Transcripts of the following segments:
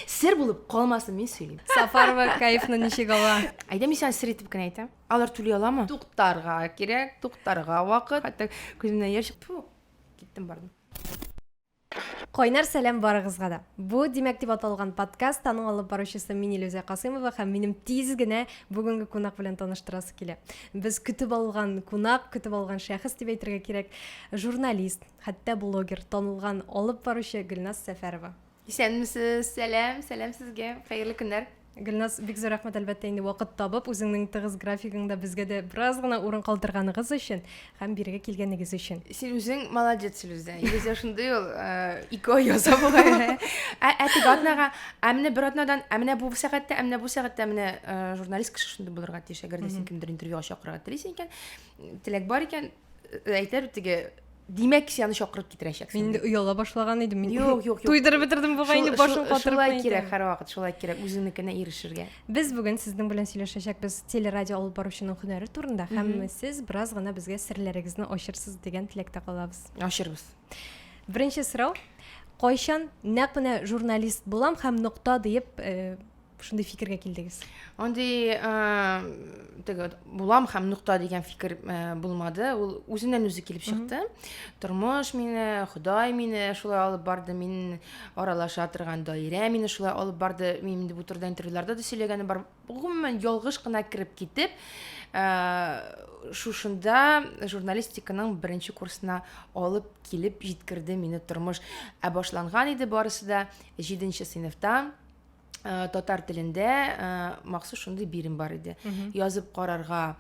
Сер булып калмасын, мин сөйлим. Сафарова кайфны ничек ала? Әйдә, мин сиңа сер итеп кенә әйтәм. Алар түли аламы? Туктарга кирәк, туктарга вакыт. Хәтта күземнән яшь чыкты. Киттем бардым. Кайнар сәлам барыгызга да. Бу Димәк дип аталган подкаст, аның алып баручысы мин Илүзә Касыймова һәм минем тиз генә бүгенге кунак белән таныштырасы килә. Без көтеп алган кунак, көтеп алган шәхес дип әйтергә кирәк, журналист, хәтта блогер, танылган алып баручы Гөлназ Сәфәрова. Исәнмесез, сәлам, сәлам сезгә, хәерле көннәр. Гөлназ, бик зур рәхмәт, әлбәттә, инде вакыт табып, үзеңнең тыгыз графигыңда безгә дә бераз гына урын калдырганыгыз өчен һәм бирегә килгәнегез өчен. Син үзең молодец, Илүзә. Илүзә шундый ул, э, ике ай яза бугай. Ә, ә теге атнага, ә менә бер атнадан, ә менә бу сәгатьтә, ә менә бу сәгатьтә, менә э, журналист кеше шундый булырга тиеш. Әгәр дә син кемдер интервьюга чакырырга телисең икән, теләк бар икән, әйтер теге димәк син аны чакырып китерәчәксең. Мин инде ояла башлаган идем. Мин юк, юк, юк. Туйдырып бетердем бугай инде башым катырып. Шулай кирәк һәрвакыт, шулай кирәк үзеңнекенә ирешергә. Без бүген сезнең белән сөйләшәчәкбез телерадио алып баручының һөнәре турында һәм сез бераз гына безгә серләрегезне ачырсыз дигән теләктә калабыз. Ачырбыз. Беренче сорау. Кайчан нәкъ менә журналист булам һәм нокта диеп э, шундый фикергә килдегез? Андый теге булам һәм нокта дигән фикер булмады. Ул үзеннән үзе килеп чыкты. Тормыш мине, Ходай мине шулай алып барды, мин аралаша торган даирә мине шулай алып барды. Мин инде бу турыда интервьюларда да сөйләгәнем бар. Гомумән, ялгыш кына кереп китеп, шушында журналистиканың беренче курсына алып килеп җиткерде мине тормыш. Ә башланган иде барысы да 7 сыйныфта. Э, татар телендә э, махсус шундый бирем бар иде язып карарга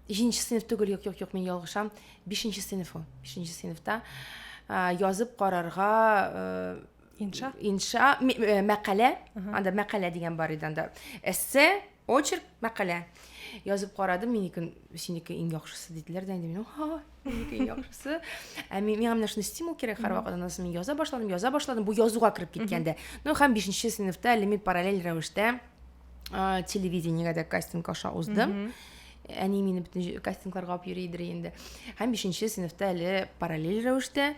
җиденче сыйныф түгел юк юк юк мин ялгышам бишенче сыйныф ул бишенче сыйныфта э, язып карарга инша инша мәкалә анда мәкалә дигән бар иде анда эссе очерк мәкалә язып карадым минеке синеке иң яхшысы диделәр дә инде мин ха минеке иң яхшысы ә мин миңа менә шундый стимул кирәк һәрвакыт аннан соң мин яза башладым яза башладым бу язуга кереп киткәндә ну һәм бишенче сыйныфта әле мин параллель рәвештә телевидениегә дә кастинг аша уздым әни мине бөтен кастингларга алып йөри идер инде һәм бишенче сыйныфта әле параллель рәвештә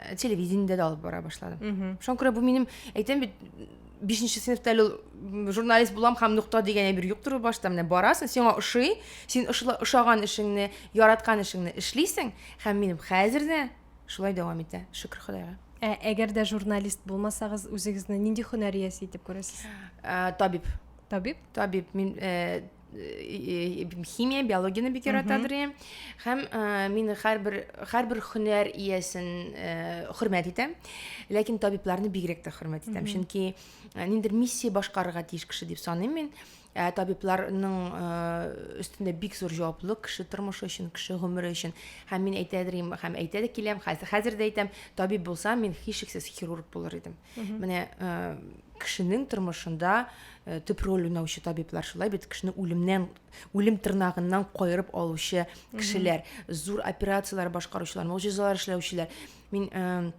Э, телевидениедә дә алып бара башладым шуңа күрә бу минем әйтәм бит бишенче сыйныфта әле ул журналист булам һәм нокта дигән әйбер юктыр ул башта менә барасың сиңа ошый син ошаган эшеңне яраткан эшеңне эшлисең һәм минем хәзер дә шулай дәвам итә шөкер ходайга ә әгәр дә журналист булмасагыз үзегезне нинди һөнәр иясе итеп күрәсез ә, табиб табиб табиб мин э, химия биологияне бик яратадыр идем һәм мин һәрбер һәрбер һөнәр иясен хөрмәт итәм ләкин табибларны бигрәк тә хөрмәт итәм чөнки ниндидер миссия башкарырга тиеш кеше дип саныйм мин ә табибларның өстендә бик зур җаваплылык кеше тормышы өчен кеше гомере өчен һәм мин әйтәдер идем һәм әйтә дә киләм хәзер хәзер дә әйтәм табиб булсам мин һичшиксез хирург булыр идем менә кешенең тормышында э, төп роль уйнаучы табиблар шулай бит кешене үлемнән үлем тырнагыннан каерып алучы кешеләр зур операцияләр башкаручылар могҗизалар эшләүчеләр мин э,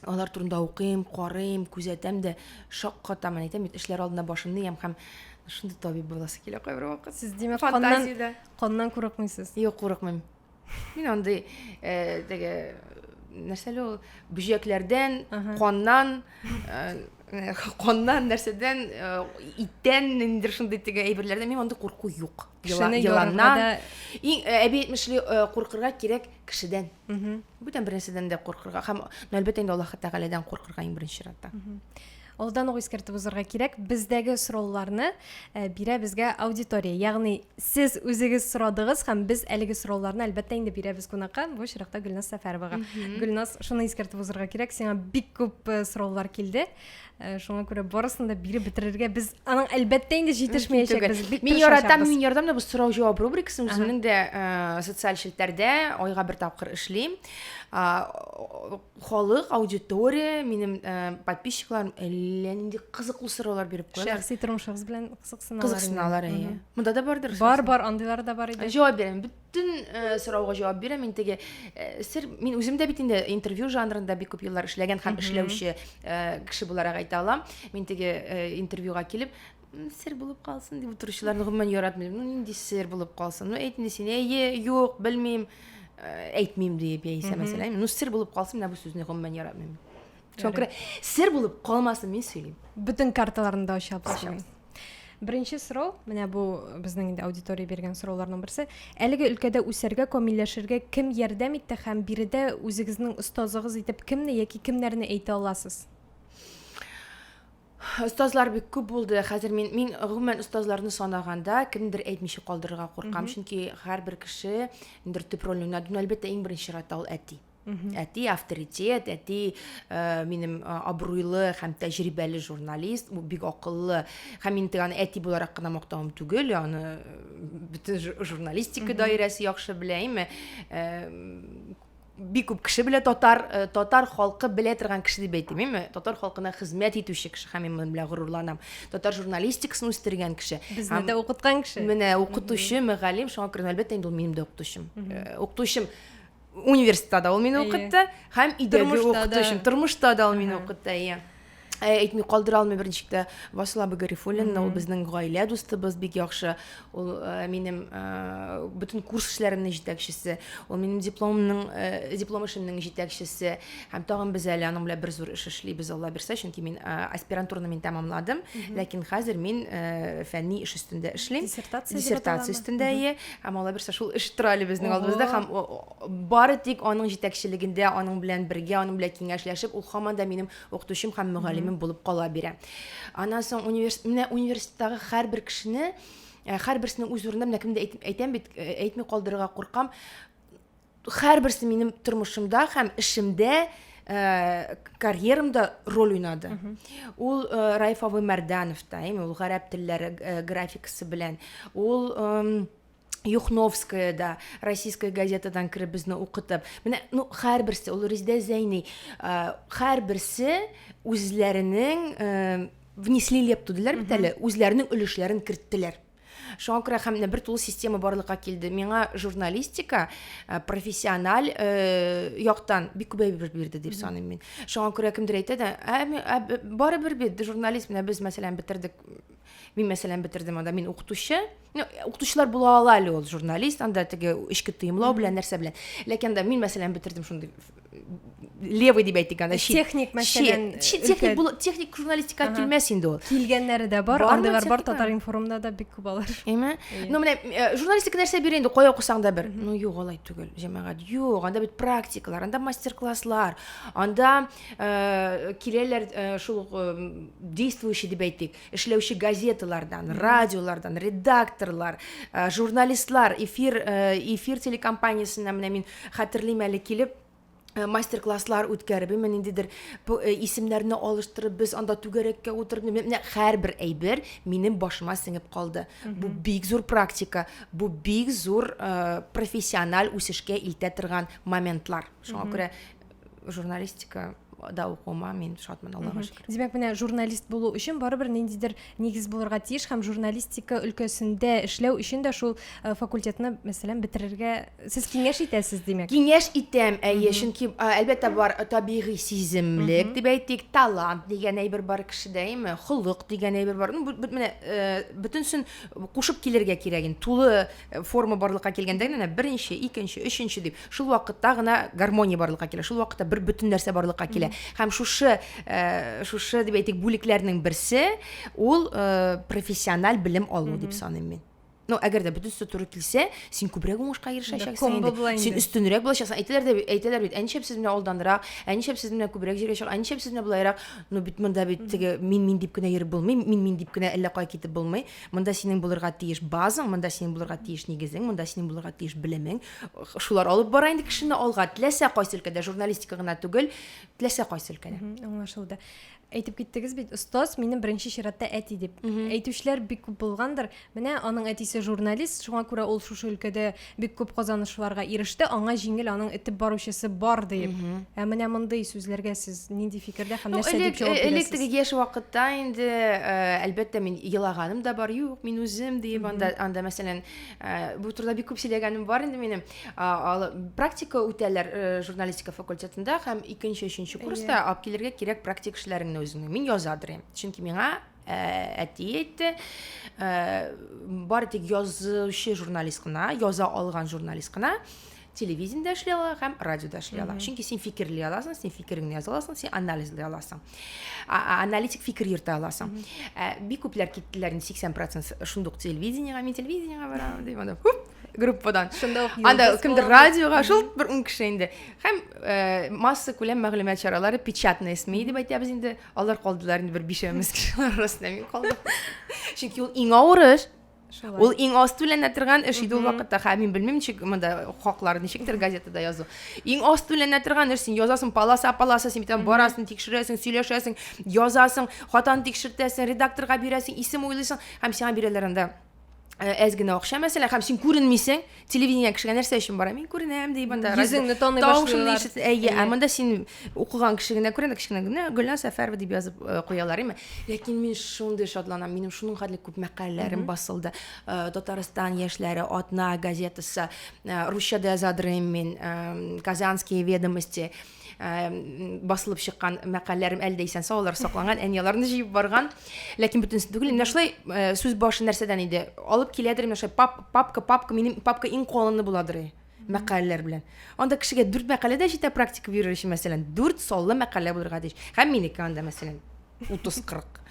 алар турында укыйм карыйм күзәтәм дә шаккатам әйтәм бит эшләр алдында башымны иям һәм шундый табиб буласы килә кайбер вакыт сез димәк каннан каннан курыкмыйсыз юк курыкмыйм Мин андый э, теге нәрсә әле ул бөҗәкләрдән, каннан, э, каннан нәрсәдән, э, иттән ниндидер шундый теге әйберләрдән мин андый курку юк. Еланнан. Иң әби әйтмешли куркырга кирәк кешедән. Бүтән бер нәрсәдән дә куркырга һәм әлбәттә инде Аллаһ Тәгаләдән куркырга иң беренче чиратта. Алдан ук искәртеп узарга кирәк, бездәге сорауларны э, бирә безгә аудитория. Ягъни сез үзегез сорадыгыз һәм без әлеге сорауларны әлбәттә инде бирәбез кунакка, бу очракта Гөлназ Сәфәровага. Гөлназ, шуны искәртеп узарга кирәк, сиңа бик күп э, сораулар килде. Э, шуңа күрә барысын да биреп бетерергә без аның әлбәттә инде җитешмәячәкбез. Бик мин яратам, мин яратам да бу сорау-җавап рубрикасын үземнең дә социаль челтәрдә айга бер тапкыр эшлим. Халык, аудитория, минем э, подписчикларым әллә нинди кызыклы сораулар биреп куялар. Шәхси тормышыгыз белән кызыксыналар. Кызыксыналар, әйе. Монда да бардыр. Бар, бар, андыйлар да бар иде. Җавап бирәм. Бөтен э, сорауга җавап бирәм. Мин теге э, сер, мин үзем дә бит инде интервью жанрында бик күп еллар эшләгән һәм эшләүче э, кеше буларак әйтә алам. Мин теге э, интервьюга килеп, сер булып калсын дип утыручыларны гомумән яратмыйм. Ну нинди сер булып калсын? Ну әйт инде син, әйе, юк, белмим, э, әйтмим диеп яисә мәсәлән. Ну сер булып калсын, менә бу сүзне гомумән яратмыйм. Шуңа күрә сер булып калмасын, мин сөйлим. Бөтен карталарны да ачабыз. Ачабыз. Беренче сорау, менә бу безнең инде аудитория биргән сорауларның берсе. Әлеге өлкәдә үсәргә, камилләшергә кем ярдәм итте һәм биредә үзегезнең остазыгыз итеп кемне яки кемнәрне әйтә аласыз? Остазлар бик күп булды. Хәзер мин мин гомумән остазларны санаганда кемдер әйтмичә калдырырга куркам, чөнки һәрбер кеше ниндидер төп рольне уйнады. Ну, әлбәттә, иң беренче чиратта ул әти. Әти авторитет, әти э, минем э, абруйлы һәм тәҗрибәле журналист, ул бик акыллы. Һәм мин теге аны әти буларак кына мактавым түгел, аны э, бөтен журналистика даирәсе яхшы белә, әйме. Бик күп кеше белә татар, татар халкы белә торган кеше дип әйтим, әйме? Татар халкына хезмәт итүче кеше һәм мин моның белән горурланам. Татар журналистикасын үстергән кеше. Безне дә укыткан кеше. Менә укытучы, мөгаллим, шуңа күрә әлбәттә инде ул минем дә укытучым. Укытучым университетта да ул мине укытты һәм өйдәге укытучым тормышта да ул мине укытты әйе э, әйтми калдыра алмый берничек тә Васил абый Гарифуллин ул безнең гаилә дустыбыз бик яхшы ул э, минем э, бөтен курс эшләремнең җитәкчесе ул минем дипломның диплом эшемнең җитәкчесе һәм тагын без әле аның белән бер зур эш эшлибез Алла бирсә чөнки мин аспирантураны мин тәмамладым ләкин хәзер мин фәнни эш өстендә эшлим диссертация диссертация өстендә әйе Һәм Алла бирсә, шул эш тора әле безнең алдыбызда һәм бары тик аның җитәкчелегендә, аның белән бергә, аның белән киңәшләшеп, ул һаман да минем укытучым һәм мөгаллимем булып кала бирә. Аннан соң универс менә университеттагы һәрбер кешене, э, һәрберсенең үз урынында, менә кемдә әйтәм бит, э, әйтми калдырырга куркам, һәрберсе минем тормышымда һәм эшемдә э, карьерамда роль уйнады. Ул э, Раиф абый Мәрдәнов та, әйме, ул гарәп телләре э, графикасы белән. Ул э, Юхновская да, Российская газетадан кереп безне укытып. Менә, ну, һәрберсе, ул Резидә Зәйни, э, һәрберсе үзләренең э, внесли лепту диләр бит әле, үзләренең өлешләрен керттеләр. Шуңа күрә һәм бер тулы система барлыкка килде. Миңа журналистика э, профессиональ э, яктан бик күп әйбер бирде дип саныйм мин. Шуңа күрә кемдер әйтә дә, ә, ә барыбер бит журналист, менә без мәсәлән бетердек, мин мәсәлән бетердем анда, мин укытучы. Ну, укытучылар була ала әле ул журналист, анда теге эчке тоемлау белән нәрсә белән. Ләкин анда мин мәсәлән бетердем шундый левый дип әйтик анда чит техник мәсәлән чит техник бул техник журналистика килмәс инде ул килгәннәре дә бар андыйлар бар татар информда да бик күп алар әйме ну менә э, журналистика нәрсә бирә инде кая укысаң да бер ну юк алай түгел җәмәгать юк анда бит практикалар анда мастер класслар анда э, киләләр э, шул действующий дип әйтик эшләүче газеталардан радиолардан редакторлар журналистлар эфир эфир телекомпаниясеннән менә мин Хәтерлим әле килеп э, мастер-класслар үткәреп, именно ниндидер э, исемнәрне алыштырып, без анда түгәрәккә утырып, менә һәрбер әйбер минем башыма сеңеп калды. Бу бик зур практика, бу бик зур э, профессиональ үсешкә илтә торган моментлар. Шуңа күрә журналистика да укуыма мин шатмын, Аллага шөкер. Димәк, менә журналист булу өчен барыбер ниндидер нигез булырга тиеш һәм журналистика өлкәсендә эшләү өчен дә шул э, факультетны, мәсәлән, бетерергә сез киңәш итәсез, димәк. Киңәш итәм, әйе, чөнки әлбәттә бар табигый сиземлек дип әйтик, талант дигән әйбер бар кешедә, әйеме, холык дигән әйбер бар. Ну, менә э, бөтенсен кушып килергә кирәк инде. Тулы э, форма барлыкка килгәндә генә беренче, икенче, өченче дип Шул вакытта гына гармония барлыкка килә, шул вакытта бер бөтен нәрсә барлыкка килә. Һәм шушы, э, шушы дип әйтик, бүлекләрнең берсе ул э, профессиональ белем алу дип саныйм мин. Ну, әгәр дә бөтенесе туры килсә, син күбрәк уңышка ирешәчәксең инде. Син өстенрәк булачаксың. Әйтәләр дә, әйтәләр бит, ә нишләп сез менә алданрак, ә нишләп сез менә күбрәк җиргә чыга, ә нишләп сез менә болайрак? Ну бит монда бит теге мин мин дип кенә йөреп булмый, мин мин дип кенә әллә кая китеп булмый. Монда синең булырга тиеш базаң, монда синең булырга тиеш нигезең, монда синең булырга тиеш белемең, Шулар алып бара инде кешене алга. Теләсә кайсы өлкәдә, журналистика гына түгел, теләсә кайсы өлкәдә. Аңлашылды. Әйтеп киттегез бит, остаз минем беренче чиратта әти дип. Әйтүчеләр бик күп булгандыр. Менә аның әтисе журналист, шуңа күрә ул шушы өлкәдә бик күп казанышларга иреште, аңа җиңел, аның этеп баручысы бар диеп. Ә менә мондый сүзләргә сез нинди фикердә һәм нәрсә дип җавап бирәсез? Элек теге яшь вакытта инде, э, әлбәттә, мин елаганым да бар, юк, мин үзем диеп, анда, анда мәсәлән, Э, бу турыда бик күп сөйләгәнем бар инде минем. Практика үтәләр э, журналистика факультетында һәм икенче, өченче курста алып килергә кирәк практик эшләреңне үзеңне. Мин язадыр идем. Чөнки миңа э, әти әйтте, бары тик язучы журналист кына, яза алган журналист кына. телевидениедә эшли ала һәм радиода эшли ала. Чөнки син фикерли аласың, син фикереңне яза аласың, син анализлый аласың. Аналитик фикер йөртә аласың. Ә, бик күпләр киттеләр, инде 80% шундук телевидениега, мин телевидениега барам, дип анда хуп, группадан. Шунда ук Анда йолдыз кемдер буламы? радиога, шул бер ун кеше инде. Һәм э, масса күләм мәгълүмат чаралары, печатные СМИ дип әйтәбез инде, алар калдылар инде бер бишәүмез кешеләр арасында мин калдым. Чөнки ул иң авыр эш. Шулай. Ул иң аз түләнә торган эш иде ул вакытта. Хә, мин белмим, ничек монда хаклар ничектер газетада язу. Иң аз түләнә торган эш, син язасың полоса полоса, син бит барасың, тикшерәсең, сөйләшәсең, язасың, хатаны тикшертәсең, редакторга бирәсең, исем уйлыйсың һәм сиңа бирәләр анда э, әз генә акча мәсәлән, һәм син күренмисең, телевидение кешегә нәрсә өчен бара? Мин күренәм дип анда. Йөзеңне таный Тавышыңны башлыйлар. ишет. Әйе, ә Әйе. монда син укыган кеше генә күрә, кечкенә генә Гөлназ Сәфәрова дип язып э, куялар, әйме? Ләкин мин шундый шатланам, минем шуның хәтле күп мәкаләләрем басылды. Э, Татарстан яшьләре, Атна газетасы, э, русча да язадыр мин, э, Казанские ведомости, э, басылып чыккан мәкаләләрем әле дә исән сау, алар сакланган, әни аларны җыеп барган. Ләкин бөтенесе түгел. Менә шулай э, сүз башы нәрсәдән иде? Алып киләдер менә шулай пап, папка, папка, минем папка иң калыны буладыр. Мәкаләләр белән. Анда кешегә дүрт мәкалә дә җитә практика бирер өчен, мәсәлән, дүрт саллы мәкалә булырга тиеш. Һәм минеке анда, мәсәлән, 30-40.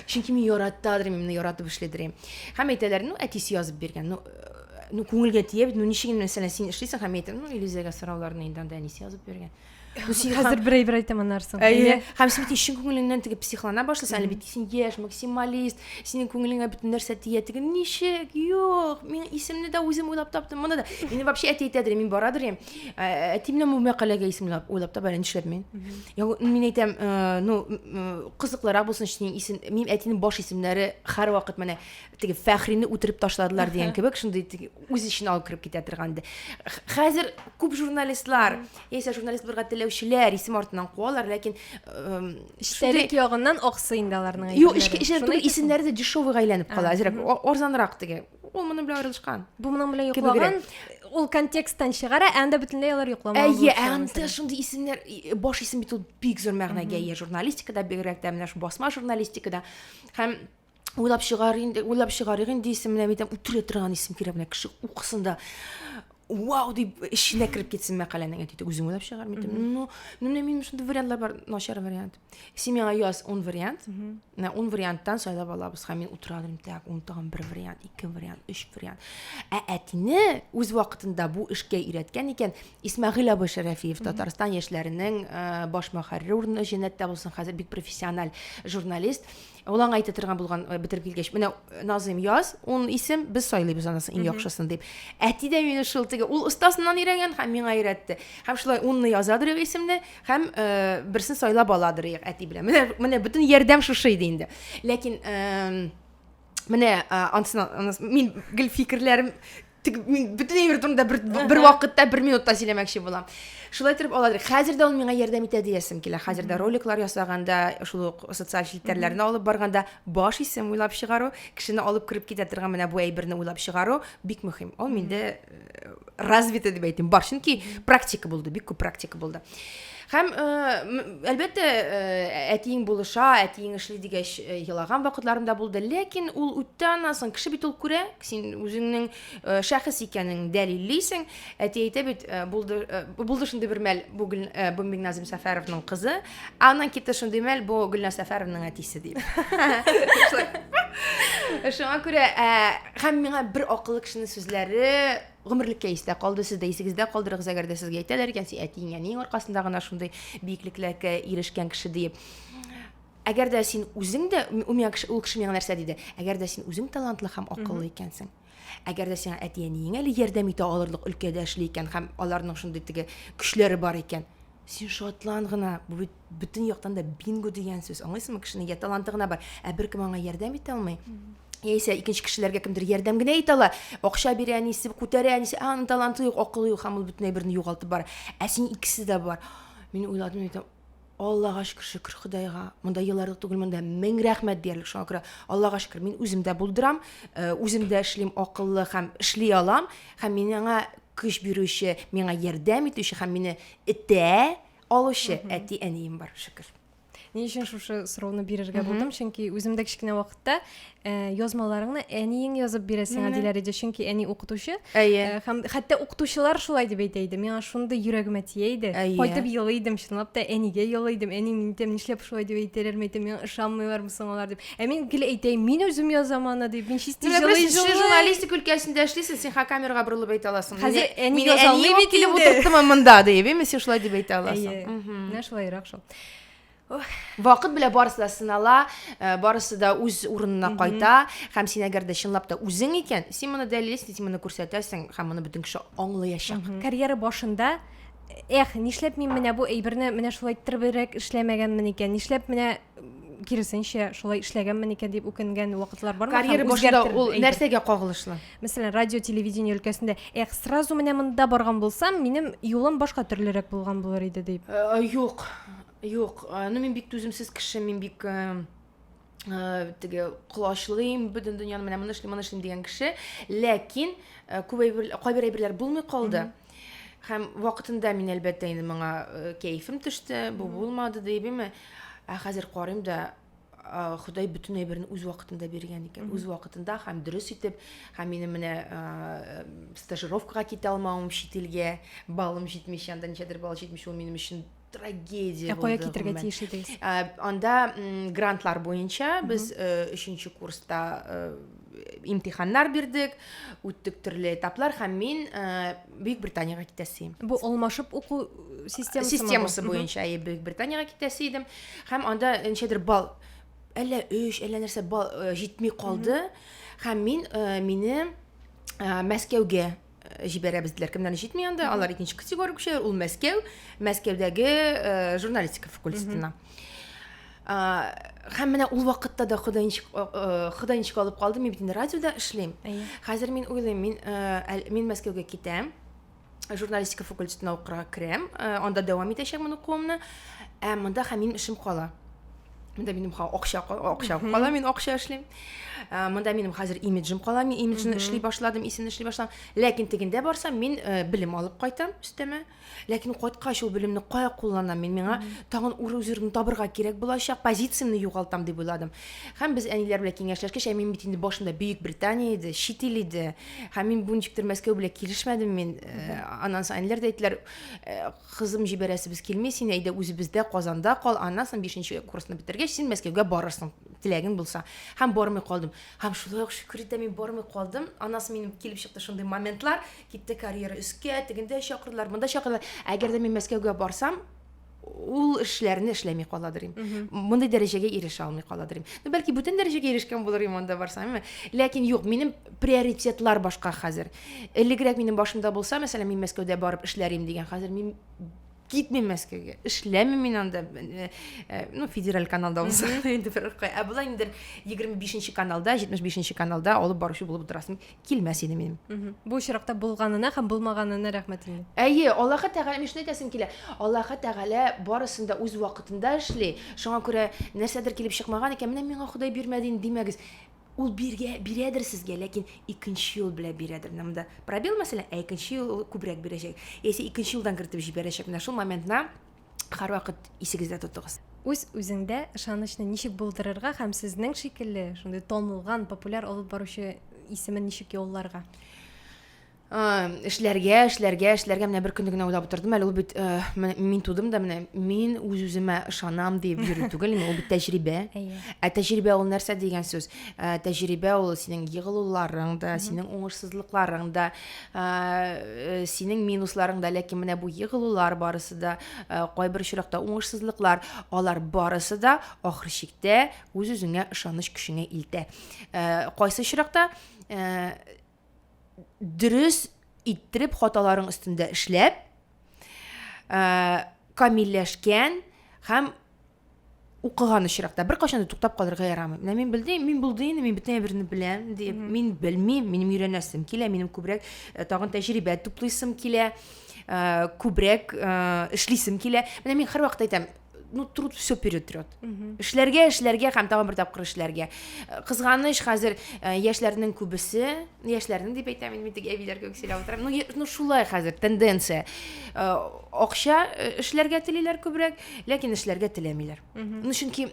Чөнки мин яратадыр, мин моны яратып эшлидер. Һәм әйтәләр, ну, әтисе язып биргән. Ну, э, ну күңелгә тия бит, ну ничек инде, мәсәлән, син эшлисең һәм әйтәм, ну, Илүзәгә сорауларны инде анда әнисе язып биргән. Ну, син Хәзер бер әйбер әйтәм аннары соң. Әйе. Һәм син бит чын күңелеңнән теге психлана башлыйсың, әле бит син яшь, максималист, синең күңелеңә бөтен нәрсә тия, теге ничек, юк, мин исемне дә үзем уйлап таптым, моны да. Мине вообще әти әйтәдер, мин барадыр идем. Ә, Әти менә бу мәкаләгә исем уйлап, уйлап таба, әле нишләп мин? Я, мин әйтәм, э, ну, м, кызыклырак булсын өчен исем, минем әтинең баш исемнәре һәрвакыт менә теге Фәхрине үтереп ташладылар дигән кебек, шундый теге үз эченә алып кереп китә торган иде. Хәзер күп журналистлар, яисә журналист булырга теләүчеләр исем артыннан куалар, ләкин Эчтәлек ягыннан аксый инде аларның Юк, эчке эчтәлек түгел, исемнәре дә дешевыйга әйләнеп кала, әзрәк арзанрак теге. Ул моның белән аерылышкан. Бу моның белән йоклаган, ул контексттан чыгара, ә анда бөтенләй алар йокламаган. Әйе, ә анда шундый исемнәр, баш исем бит ул бик зур мәгънәгә ия журналистикада, бигрәк тә менә шул басма журналистикада. Һәм уйлап чыгар инде, уйлап чыгарыйк инде исем, менә әйтәм, үтерә торган исем кирәк, менә кеше укысын да вау дип эченә кереп китсен мәкаләнең. Әти үзең уйлап чыгар, мин әйтәм, ну, ну менә минем шундый вариантлар бар, начар вариант. Син миңа яз 10 вариант, менә 10 варианттан сайлап алабыз һәм мин утыра идем, так, ун тагын бер вариант, ике вариант, өч вариант. Ә әтине үз вакытында бу эшкә өйрәткән икән Исмәгыйль абый Шәрәфиев, Татарстан яшьләренең э, баш мөхәррире урыны җәннәттә булсын, хәзер бик профессиональ журналист. Ул аңа әйтә торган булган, э, бетереп килгәч, менә э, Назыйм яз, ун исем, без сайлыйбыз анысы иң яхшысын дип. Әти дә мине шул теге, ул остасыннан өйрәнгән һәм миңа өйрәтте. Һәм шулай унны язадыр ик исемне, һәм э, берсен сайлап аладыр ик әти белән. Менә, менә бөтен ярдәм шушы иде инде. Ләкин э, менә анысына, анысы, мин гел фикерләрем Тик мин бөтен әйбер турында бер, бер вакытта, бер минутта сөйләмәкче булам. Шулай итеп алар хәзер дә ул миңа ярдәм итә диясем килә. Хәзер дә роликлар ясаганда, шул ук социаль челтәрләрне алып барганда баш исем уйлап чыгару, кешене алып кереп китә торган менә бу әйберне уйлап чыгару бик мөһим. Ул миндә э, развито дип әйтим, бар. Чөнки практика булды, бик күп практика булды. Һәм, э, әлбәттә, э, әтиең булыша, әтиең эшли дигәч, э, елаган вакытларым да булды. Ләкин ул үтте аннан соң. Кеше бит ул күрә, син үзеңнең шәхес икәнең дәлиллисең. Әти әйтә бит, булды, булды шундый бер мәл, бу Гөл, бу Миңназым Сәфәровның кызы, ә аннан китте шундый мәл, бу Гөлназ Сәфәровның әтисе дип. Шуңа күрә, һәм миңа бер акыллы кешенең сүзләре Гомерлеккә истә калды, сез дә исегездә калдырыгыз, әгәр дә сезгә әйтәләр икән, син әтиең, әниең аркасында гына шундый биеклекләргә ирешкән кеше диеп. Әгәр дә син үзең дә, ул миңа кеше, ул кеше миңа нәрсә диде? Әгәр дә син үзең талантлы һәм акыллы икәнсең, әгәр дә сиңа әти-әниең әле ярдәм итә алырлык өлкәдә эшли икән һәм аларның шундый теге көчләре бар икән, син шатлан гына, бу бит бөтен яктан да бинго дигән сүз. Аңлыйсыңмы, кешенең я таланты гына бар, ә беркем аңа ярдәм итә алмый. Яисә икенче кешеләргә кемдер ярдәм генә итә ала, акча бирә әнисе, күтәрә әнисе, ә аның таланты юк, акылы юк, һәм ул бөтен әйберне югалтып бара. Ә син икесе дә бар. Мин уйладым, әйтәм, Аллага шөкер, шөкер Ходайга. Монда еларлык түгел, монда мең рәхмәт диярлек. Шуңа күрә Аллага шөкер, мин үзем дә булдырам, э, үзем дә эшлим акыллы һәм эшли алам, һәм мин аңа көч бирүче, миңа ярдәм итүче һәм мине этә алучы әти-әнием бар, шөкер. Ни өчен шушы сорауны бирергә булдым? Чөнки үзем дә кечкенә вакытта э, язмаларыңны әниең язып бирә сиңа диләр иде, чөнки әни укытучы. Әйе. Э, һәм хәтта укытучылар шулай дип әйтә иде. Миңа шундый йөрәгемә тия иде. Кайтып елый идем, чынлап та әнигә елый идем. Әни, мин әйтәм, нишләп шулай дип әйтәләр, мин әйтәм, миңа ышанмыйлармы соң алар дип. Ә мин гел әйтәм, мин үзем язам аны дип. Мин чисти җылый җылый. Журналистика өлкәсендә эшлисең, син ха камерага борылып әйтә аласың. Хәзер әни яза алмый бит килеп утырттымы монда дип, әйме, син шулай дип әйтә аласың. Менә шулайрак шул. Вакыт белән барысы да сынала, э, барысы да үз урынына кайта, һәм син әгәр дә чынлап та үзең икән, син моны дәлиллисең, син моны күрсәтәсең, һәм моны бөтен кеше аңлаячак. Карьера башында эх, нишләп мин менә бу әйберне менә шулай иттеребрәк эшләмәгәнмен икән, нишләп менә киресенчә шулай эшләгәнмен икән дип үкенгән вакытлар бармы? Карьера башында ул нәрсәгә кагылышлы? Мәсәлән, радио, телевидение өлкәсендә, эх, сразу менә монда барган булсам, минем юлым башка төрлерәк булган булыр иде дип. Э, юк, юк. Э, ну, мин бик түземсез кеше, мин бик э, теге колачлыйм бөтен дөньяны, менә моны эшлим, моны эшлим дигән кеше. Ләкин күп әйбер, кайбер әйберләр булмый калды. Һәм вакытында мин әлбәттә инде моңа кәефем төште, бу булмады дип, ә хәзер карыйм да, Ходай бөтен әйберне үз вакытында биргән икән. Үз вакытында һәм дөрес итеп, һәм минем менә стажировкага китә алмавым чит илгә, баллым җитмичә, анда ничәдер балл җитмичә, ул минем өчен трагедия булды. Ә кая китәргә тиеш идегез? Анда грантлар буенча без өченче курста имтиханнар бирдек, үттек төрле этаплар һәм мин Бөек Британиягә китәсе идем. Бу алмашып уку системасы системасы буенча әйе, Бөек Британиягә китәсе идем. Һәм анда ничәдер балл, әллә өч, әллә нәрсә балл э, җитми калды. Һәм мин э, мине э, Мәскәүгә җибәрәбез диләр. Кемнәр җитми анда, алар икенче категория күчәләр. Ул Мәскәү, Мәскәүдәге журналистика факультетына. Һәм менә ул вакытта да Ходай ничек Ходай ничек алып калды, мин бит инде радиода эшлим. Хәзер мин уйлыйм, мин мин Мәскәүгә китәм, журналистика факультетына укырга керәм, анда дәвам итәчәкмен укуымны. Ә монда һәм минем эшем кала. Монда минем акча акча кала, мин акча эшлим. Монда минем хәзер имиджым кала, мин имиджны эшли башладым, исемне эшли башладым. Ләкин тегендә барсам, мин белем алып кайтам өстәмә. Ләкин кайткач ул белемне кая кулланам мин? Миңа тагын үз урынымны табырга кирәк булачак, позициямне югалтам дип уйладым. Һәм без әниләр белән киңәшләшкәч, ә мин бит инде башымда Бөек Британия иде, чит ил иде. Һәм мин бу ничектер Мәскәү белән килешмәдем мин. Э, аннан соң әниләр дә әйттеләр, «Э, кызым җибәрәсебез килми, син әйдә үзебездә Казанда кал, аннан соң бишенче курсны бетергәч, син Мәскәүгә барырсың, теләгең булса. Һәм бармый калдым. Һәм шулай ук шөкер итәм, мин бармый калдым. Аннан соң минем килеп чыкты шундый моментлар, Китте карьера өскә, тегендә чакырдылар, монда чакырдылар. Әгәр дә мин Мәскәүгә барсам, ул эшләрне эшләми каладыр идем. Мондый дәрәҗәгә ирешә алмый каладыр идем. Ну, бәлки бүтән дәрәҗәгә ирешкән булыр идем анда барсам, әмма ләкин юк, минем приоритетлар башка хәзер. Элегрәк минем башымда булса, мәсәлән, мин Мәскәүдә барып эшләр идем дигән, хәзер мин китмим Мәскәүгә, эшләмим мин анда, э, э, ну, федераль каналда булса инде бер Ә болай инде 25 каналда, 75 каналда алып баручы булып утырасым килмәс иде минем. Бу очракта булганына һәм булмаганына рәхмәт инде. Әйе, Аллаһы Тәгалә, мин шуны әйтәсем килә. Аллаһы Тәгалә барысын да үз вакытында эшли. Шуңа күрә нәрсәдер килеп чыкмаган икән, менә миңа Ходай бирмәде инде димәгез. Ул биргә, бирәдер сезгә, ләкин икенче юл белән бирәдер. Менә монда пробел мәсәлән, ә икенче юл ул күбрәк бирәчәк. Яисә икенче юлдан кертеп җибәрәчәк. Менә шул моментны һәрвакыт исегездә тотыгыз. Үз-үзеңдә ышанычны ничек булдырырга һәм сезнең шикелле шундый танылган, популяр алып баручы исемен ничек яуларга? Эшләргә, эшләргә, эшләргә. Менә бер көнне генә уйлап утырдым әле, ул бит э, мин тудым да менә мин үз-үземә ышанам дип йөрү түгел, ул бит тәҗрибә. Ә тәҗрибә ул нәрсә дигән сүз? Э, тәҗрибә ул синең егылуларың да, синең уңышсызлыкларың да, э, синең минусларың да, ләкин менә бу егылулар барысы да, кайбер очракта уңышсызлыклар, алар барысы да ахыр чиктә үз-үзеңә ышаныч көчеңә илтә. Кайсы очракта дөрес иттереп хаталарың өстендә эшләп, ә, камилләшкән һәм укыган очракта беркайчан да туктап калырга ярамый. Менә мин белдем, мин булды инде, мин бөтен әйберне беләм дип, мин белмим, минем өйрәнәсем килә, минем күбрәк э, тагын тәҗрибә туплыйсым килә, э, күбрәк э, эшлисем килә. Менә мин һәрвакыт әйтәм, Ну, труд все перетрет. Эшләргә, эшләргә һәм тагын бер тапкыр эшләргә. Кызганыч, хәзер яшьләрнең күбесе, яшьләрнең дип әйтәм инде, мин теге әбиләр кебек сөйләп утырам. Ну, ну шулай хәзер тенденция. Акча эшләргә телиләр күбрәк, ләкин эшләргә теләмиләр. Ну, чөнки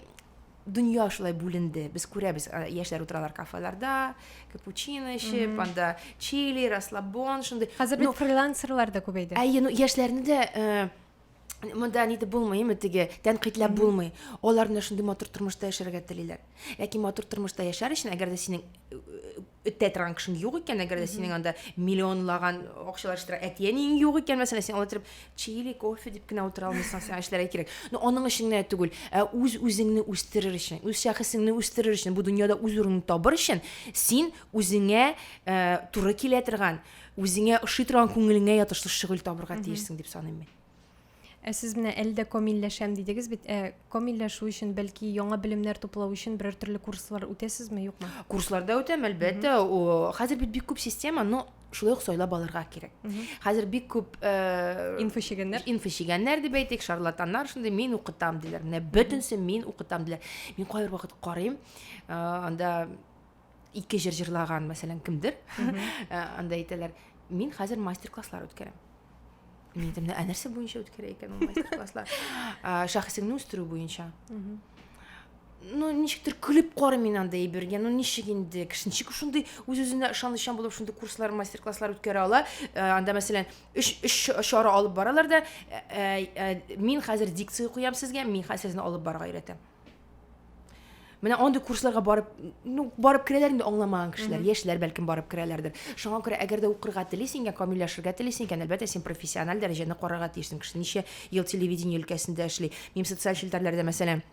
дөнья шулай бүленде. Без күрәбез, яшьләр утыралар кафеларда, капучино эчеп, анда чили, расслабон, шундый. Хәзер бит фрилансерлар да күбәйде. Әйе, ну яшьләрне дә монда нитеп булмый, әйме, теге тәнкыйтьләп булмый. Алар менә шундый матур тормышта яшәргә телиләр. Ләкин матур тормышта яшәр өчен, әгәр дә синең этә торган кешең юк икән, әгәр дә синең анда миллионлаган акчалар эшли торган әти-әниең юк икән, мәсәлән, син алай торып чили, кофе дип кенә утыра алмыйсың, сиңа эшләргә кирәк. Но аның өчен генә түгел, ә үз-үзеңне үстерер өчен, үз шәхесеңне үстерер өчен, бу дөньяда үз урыныңны табыр өчен, син үзеңә туры килә торган, үзеңә ошый торган, күңелеңә ятышлы шөгыль табырга тиешсең дип саныйм мин. Ә сез менә әле дә камилләшәм дидегез бит. Ә камилләшү өчен, бәлки яңа белемнәр туплау өчен берәр төрле курслар үтәсезме, юкмы? Курсларда үтәм, әлбәттә. Хәзер бит бик күп система, но шулай ук сайлап алырга кирәк. Хәзер бик күп инфочигәннәр. Инфочигәннәр дип әйтик, шарлатаннар шундый, мин укытам диләр. Менә бөтенесе мин укытам диләр. Мин кайбер вакыт карыйм, анда ике җыр җырлаган, мәсәлән, кемдер, анда әйтәләр, мин хәзер мастер-класслар үткәрәм. Мин әйтәм, ә нәрсә буенча үткәрә икән ул мастер-класслар? Шәхесеңне үстерү буенча. Ну, ничектер көлеп карыйм мин анда әйбергә. Ну, ничек инде? Кеше ничек шундый үз-үзенә ышанычан булып шундый курслар, мастер-класслар үткәрә ала? Анда, мәсәлән, өч чара алып баралар да, мин хәзер дикция куям сезгә, мин хәзер сезне алып барырга өйрәтәм. Менә андый курсларга барып, ну, барып керәләр инде аңламаган кешеләр, яшьләр бәлкем барып керәләрдер. Шуңа күрә әгәр дә укырга телисең икән, камилләшергә телисең икән, әлбәттә, син профессиональ дәрәҗәне карарга тиешсең. Кеше ничә ел телевидение өлкәсендә эшли. Минем социаль челтәрләрдә, мәсәлән,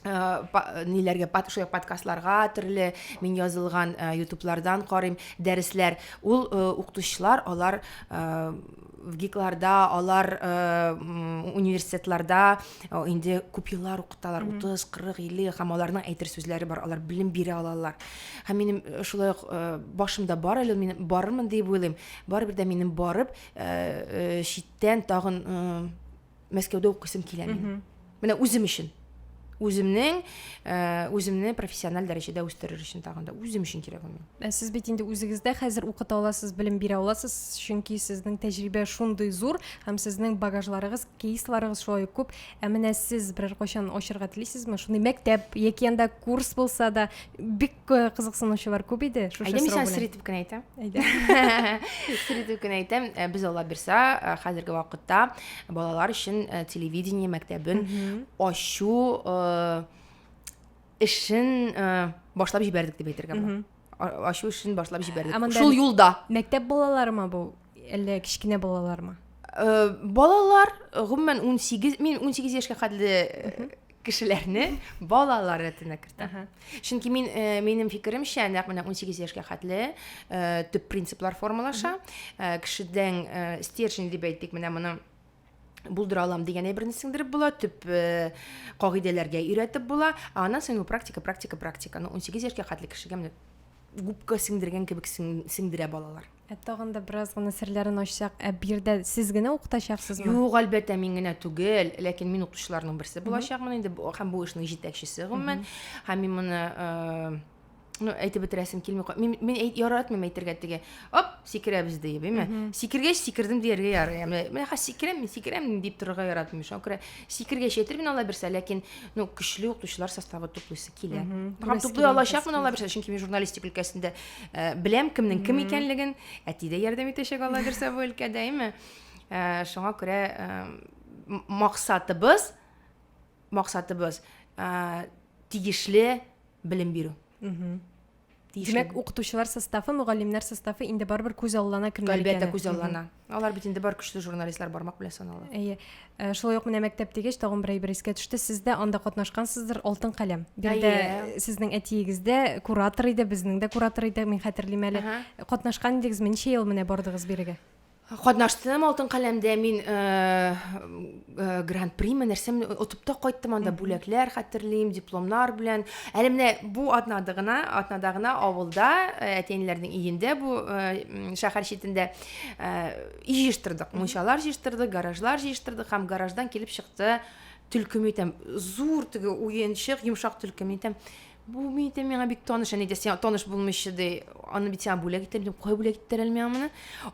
ниләргә, шулай ук подкастларга төрле мин язылган ютублардан карыйм дәресләр. Ул укытучылар, алар ВГИКларда, алар университетларда инде күп еллар укыталар, 30, 40, 50, һәм аларның әйтер сүзләре бар, алар белем бирә алалар. Һәм минем шулай ук башымда бар әле, мин барырмын дип уйлыйм. Барыбер дә минем барып, читтән тагын Мәскәүдә укыйсым килә минем. Менә үзем өчен. Үземнең, үземне профессиональ дәрәҗәдә үстерер өчен тагын да үзем өчен кирәк ул миңа. Ә сез бит инде үзегез дә хәзер укыта аласыз, белем бирә аласыз, чөнки сезнең тәҗрибә шундый зур һәм сезнең багажларыгыз, кейсларыгыз шулай ук күп. Ә менә сез берәр кайчан ачырга телисезме? Шундый мәктәп яки анда курс булса да, бик кызыксынучылар күп иде шушы сорау белән. Әйдә, мин сиңа сер итеп кенә әйтәм. Әйдә. Сер итеп кенә әйтәм, без Алла бирса, хәзерге вакытта балалар өчен телевидение мәктәбен ачу эшен башлап җибәрдек дип әйтергә була. Ачу эшен башлап җибәрдек. Шул юлда. Мәктәп балаларымы бу, әллә кечкенә балалармы? Балалар, гомумән 18, мин 18 яшькә хәтле кешеләрне балалар рәтенә кертәм. Чөнки мин минем фикеремчә, нәкъ менә 18 яшькә хәтле төп принциплар формалаша. Кешедән стержень дип әйтик, менә моны булдыра алам дигән әйберне сеңдереп була, төп кагыйдәләргә өйрәтеп була. Ә аннан соң практика, практика, практика. Ну, 18 яшькә хәтле кешегә менә губка сеңдергән кебек сеңдерә балалар. Ә тагын да бераз гына серләрен ачсак, ә биредә сез генә укытачаксызмы? Юк, әлбәттә, мин генә түгел, ләкин мин укытучыларның берсе булачакмын инде, һәм бу эшнең җитәкчесе гомумән. Һәм мин моны ну, әйтеп бетерәсем килми. Мин, мин әйт, яратмыйм әйтергә теге, оп, сикерәбез диеп, әйме? Сикергәч, сикердем дияргә ярый. Менә, менә хәзер сикерәм, мин сикерәм дип торырга яратмыйм. Шуңа күрә сикергәч әйтермен Алла бирсә, ләкин, ну, көчле укытучылар составы туплыйсы килә. Һәм туплый алачакмын Алла бирсә, чөнки мин журналистика өлкәсендә беләм кемнең кем икәнлеген, әти дә ярдәм итәчәк Алла бирсә бу өлкәдә, әйме? Шуңа күрә максатыбыз, максатыбыз тиешле белем бирү. Димәк, укытучылар составы, мөгаллимнәр составы инде барыбер күз аллана кемнәр икәне. Әлбәттә, күз аллана. Алар бит инде бар көчле журналистлар бармак белән санала. Әйе. Шулай ук менә мәктәп дигәч, тагын бер әйбер искә төште. Сез дә анда катнашкансыздыр, Алтын каләм. Биредә сезнең әтиегез дә куратор иде, безнең дә куратор иде, мин хәтерлим әле. Катнашкан идегезме? Ничә ел менә бардыгыз бирегә? Катнаштым Алтын каләмдә мин гран-приме нәрсәме отып та кайттым анда бүләкләр хәтерлим, дипломнар белән. Әле менә бу атнада гына, атнада гына авылда әти-әниләрнең өендә бу шәһәр читендә өй җыештырдык, мунчалар җыештырдык, гаражлар җыештырдык һәм гараждан килеп чыкты. Төлке мин әйтәм, зур теге уенчык, йомшак төлке мин әйтәм. Бу мин әйтәм, миңа бик таныш, әни дә сиңа таныш булмыйча ди. Аны бит сиңа бүләк иттем, дим, кая бүләк иттеләр әле миңа моны?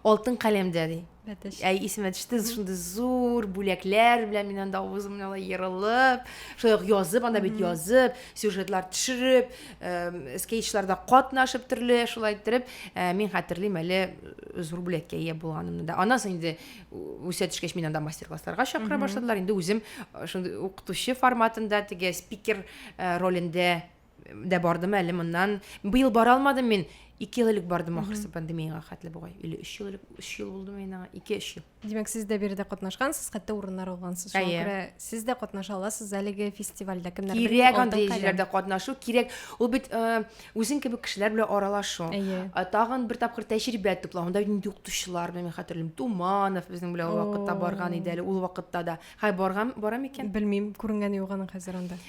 Алтын каләмдә ди. Бәтәч. Әй, исемә төште, шундый зур бүләкләр белән мин анда авызым алай ерылып, шулай ук язып, анда бит язып, сюжетлар төшереп, скетчларда катнашып төрле шулай иттереп, мин хәтерлим әле зур бүләккә ия булганымны да. Аннан соң инде үсә төшкәч мин анда мастер-классларга чакыра башладылар. Инде үзем шундый укытучы форматында, теге спикер ролендә дә бардым әле моннан. Быел бара алмадым мин. 2 ел элек бардым ахрысы пандемиягә хәтле бугай. Или 3 ел элек, 3 ел булды мин аңа, 2-3 ел. Димәк, сез дә биредә катнашкансыз, хәтта урыннар алгансыз. Шуңа күрә сез дә катнаша аласыз әлеге фестивальдә. Кемнәр Кирәк андый җирләрдә катнашу, кирәк. Ул бит үзең кебек кешеләр белән аралашу. Әйе. Тагын бер тапкыр тәҗрибә туплау. Анда нинди укытучылар белән мин хәтерлим. Туманов безнең белән ул вакытта барган иде әле, ул вакытта да. Хәй барган, бара микән? Белмим, күренгәне юк аның хәзер анда.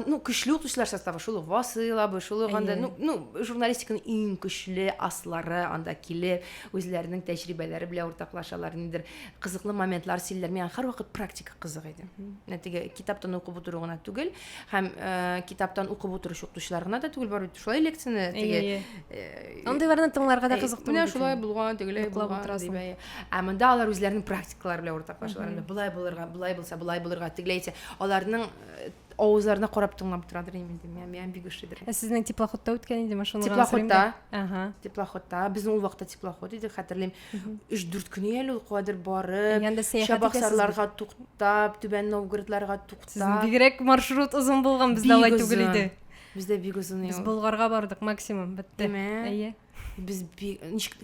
Ну, көчле укытучылар составы, шул ук Васыйл абый, шул ук анда, ну, журналистиканың иң көчле аслары анда килеп, үзләренең тәҗрибәләре белән уртаклашалар, ниндидер кызыклы моментлар сөйлиләр. Миңа һәрвакыт практика кызык иде. Менә теге китаптан укып утыру гына түгел, һәм китаптан укып утыручы укытучылар гына да түгел, бар бит шулай лекцияне теге Андыйларны тыңларга да кызык түгел. Менә шулай булган, тегеләй булган дип. Ә монда алар үзләренең практикалары белән уртаклашалар. Менә болай булырга, болай булса, болай булырга, тегеләй итсә, аларның авызларына карап тыңлап торадыр инде. Миңа бик ошыйдыр. Ә сезнең теплоходта үткән идеме шуны гына Теплоходта. Ага. Теплоходта. Безнең ул вакытта теплоход иде, хәтерлим. 3-4 көн әле ул кадәр барып, Чабаксарларга туктап, Түбән Новгородларга туктап. Сезнең бигрәк маршрут озын булган, бездә алай түгел иде. Бездә бик озын. Без Болгарга бардык максимум, бетте. Әйе. Без бик ничек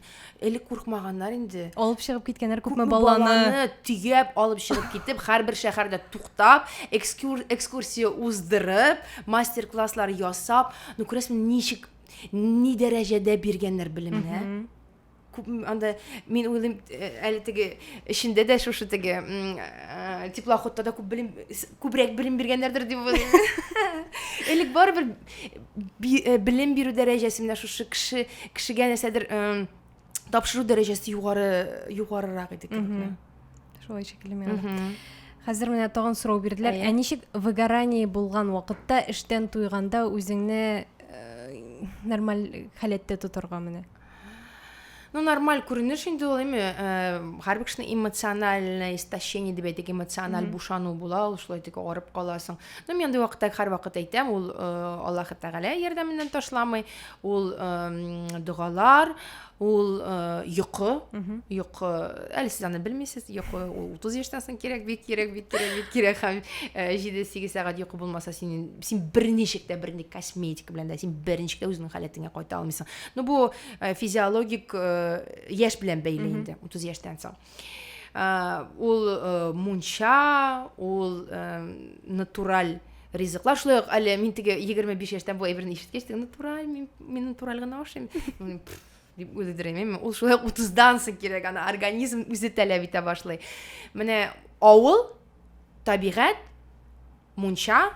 элек куркмаганнар инде. Алып чыгып киткәннәр күпме баланы. Баланы төяп алып чыгып китеп, һәрбер шәһәрдә туктап, экскурсия уздырып, мастер-класслар ясап, ну күрәсең, ничек ни дәрәҗәдә биргәннәр белемне. Күп анда мин уйлыйм, әле теге эчендә дә шушы теге теплоходта да күп белем, күбрәк белем биргәннәрдер дип уйлыйм. Элек барыбер белем бирү дәрәҗәсе менә шушы кеше кешегә нәрсәдер тапшыру дәрәҗәсе югары югарырак иде кебек. Шулай шикелле миңа. Хәзер менә тагын сорау бирделәр. Ә ничек выгорание булган вакытта, эштән туйганда үзеңне нормаль халәттә тотарга менә? Ну, нормаль күренеш инде ул, әйме, һәрбер кешенең эмоциональное истощение дип әйтик, эмоциональ бушану була, ул шулай тик арып каласың. Ну, мин андый вакытта һәрвакыт әйтәм, ул Аллаһы Тәгалә ярдәменнән ташламый, ул догалар, ул йокы, йокы, әле сез аны белмисез, йокы ул 30 яшьтән соң кирәк, бик кирәк, бик кирәк, бик кирәк, һәм 7-8 сәгать йокы булмаса, син, син берничек тә, бернинди косметика белән дә, син берничек тә үзеңнең халәтеңә кайта алмыйсың. Ну, бу физиологик яшь белән бәйле инде, 30 яшьтән соң. Ул мунча, ул натураль ризыклар. Шулай ук әле мин теге 25 яшьтән бу әйберне ишеткәч, теге натураль, мин, мин натураль гына ашыйм. Дип уйлыйдыр идем. Ул шулай ук 30-дан соң кирәк, аны организм үзе таләп итә башлый. Менә авыл, табигать, мунча,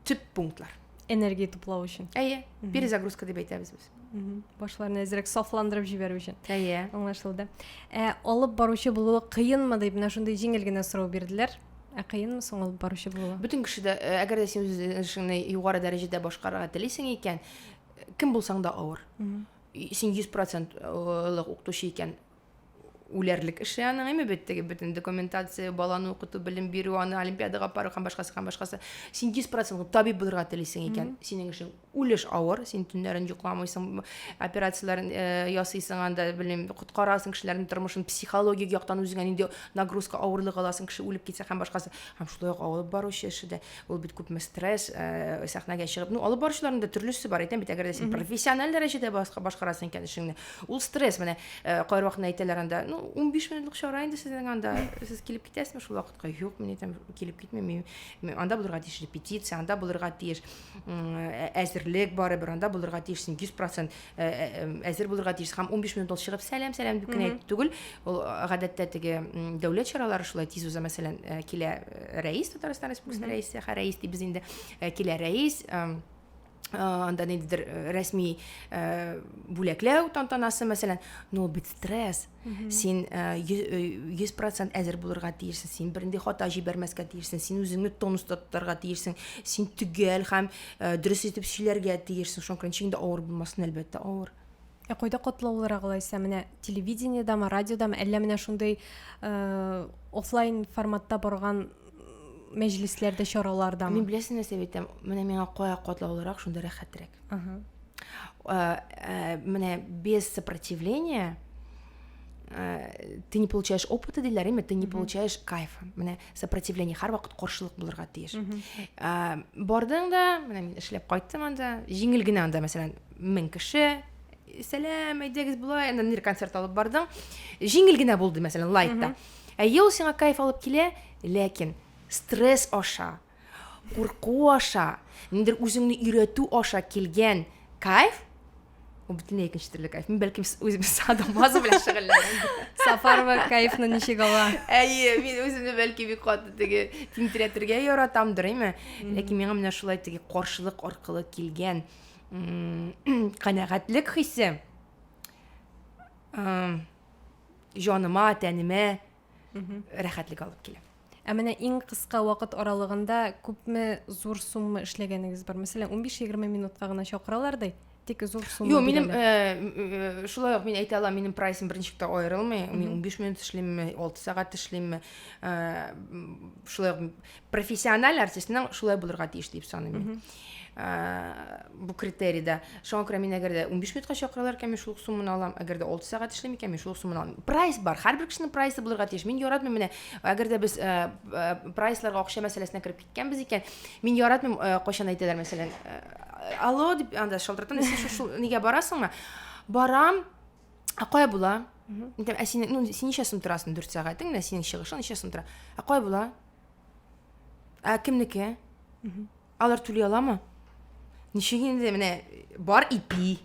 төп пунктлар. Энергия туплау өчен. Әйе, перезагрузка дип әйтәбез без. Башларны әзрәк сафландырып җибәрү өчен. Әйе. Аңлашылды. Ә алып баручы булуы кыенмы дип менә шундый җиңел генә сорау бирделәр. Ә кыенмы соң алып баручы булуы? Бөтен кеше дә, әгәр дә син үз эшеңне югары дәрәҗәдә башкарырга телисең икән, кем булсаң да авыр. Син 100% лык укытучы икән, үләрлек эше аның, әйме бит, теге бөтен документация, баланы укыту, белем бирү, аны олимпиадага апару һәм башкасы, һәм башкасы. Син 100% табиб булырга телисең икән, синең эшең үлеш авыр, син төннәрен йокламыйсың, операцияләрен ясыйсың анда, белмим, коткарасың кешеләрнең тормышын, психологик яктан үзеңә нинди нагрузка, авырлык аласың, кеше үлеп китсә һәм башкасы. Һәм шулай ук алып баручы эше дә, ул бит күпме стресс, сәхнәгә чыгып, ну, алып баручыларның да төрлесе бар, әйтәм бит, әгәр дә син профессиональ дәрәҗәдә башкарасың икән эшеңне, ул стресс, менә кайвакытны әйтәләр анда, ну, 15 минутлык чара инде сезнең анда, сез килеп китәсезме шул вакытка? Юк, мин әйтәм, килеп китмим, мин анда булырга тиеш репетиция, анда булырга тиеш әзерлек барыбер, анда булырга тиеш син 100% әзер булырга тиеш. Һәм 15 минут ул чыгып сәлам, сәлам дип кенә әйтү түгел, ул гадәттә теге дәүләт чаралары шулай тиз уза, мәсәлән, килә рәис, Татарстан Республикасы рәисе, рәис дибез инде, килә рәис, Анда ниндидер рәсми бүләкләү тантанасы, мәсәлән, но ул бит стресс. Син 100% әзер булырга тиешсең, син бернинди хата җибәрмәскә тиешсең, син үзеңне тонуста тотарга тиешсең, син төгәл һәм дөрес итеп сөйләргә тиешсең. Шуңа күрә ничек инде авыр булмасын, әлбәттә, авыр. Ә кайда катлаулырак алайса? Менә телевидениедәме, радиодамы, әллә менә шундый офлайн форматта барган мәҗлесләрдә, чаралардамы? Мин беләсең нәрсә әйтәм, менә миңа кая катлаулырак, шунда рәхәтрәк. Менә без сопротивления ты не получаешь опыта диләр, әйме, ты не получаешь кайфа. Менә сопротивление һәрвакыт каршылык булырга тиеш. Бардың да, менә мин эшләп кайттым анда, җиңел генә анда, мәсәлән, 1000 кеше, сәлам, әйдәгез болай, анда нидер концерт алып бардың. Җиңел генә булды, мәсәлән, лайтта. Әйе, ул сиңа кайф алып килә, ләкин стресс аша, курку аша, ниндидер үзеңне өйрәтү аша килгән кайф, ул бөтенләй икенче төрле кайф. Мин бәлкем үзем садомазо белән шөгыльләнәм. Сафарова кайфны ничек ала? Әйе, мин үземне бәлки бик каты теге тинтерәтергә яратамдыр, әйме? Ләкин миңа менә шулай теге каршылык аркылы килгән канәгатьлек хисе җаныма, тәнемә рәхәтлек алып килә. Ә менә иң кыска вакыт аралыгында күпме зур сумма эшләгәнегез бар? Мәсәлән, 15-20 минутка гына чакыралар ди, тик зур сумма Юк, минем шулай ук мин әйтә алам, минем прайсым берничек тә аерылмый. Мин 15 минут эшлимме, 6 сәгать эшлимме. Шулай ук профессиональ артистның шулай булырга тиеш дип саныйм мин. Бу критерийда. Шуңа күрә мин әгәр дә 15 минутка чакыралар икән, мин шул ук сумманы алам. Әгәр дә 6 сәгать эшлим икән, мин шул ук сумманы алам. Прайс бар, һәрбер кешенең прайсы булырга тиеш. Мин яратмыйм менә, әгәр дә без прайсларга акча мәсьәләсенә кереп киткәнбез икән, мин яратмыйм, кайчан әйтәләр, мәсәлән, алло дип анда шалтыратам, син шул нигә барасыңмы? Барам. Ә кая була? Әйтәм, ә син, ну, син ничә сум торасың? 4 сәгатең, менә синең чыгышың ничә сум тора? Ә кая була? Ә кемнеке? Алар түли аламы? Ничек инде менә бар ипи,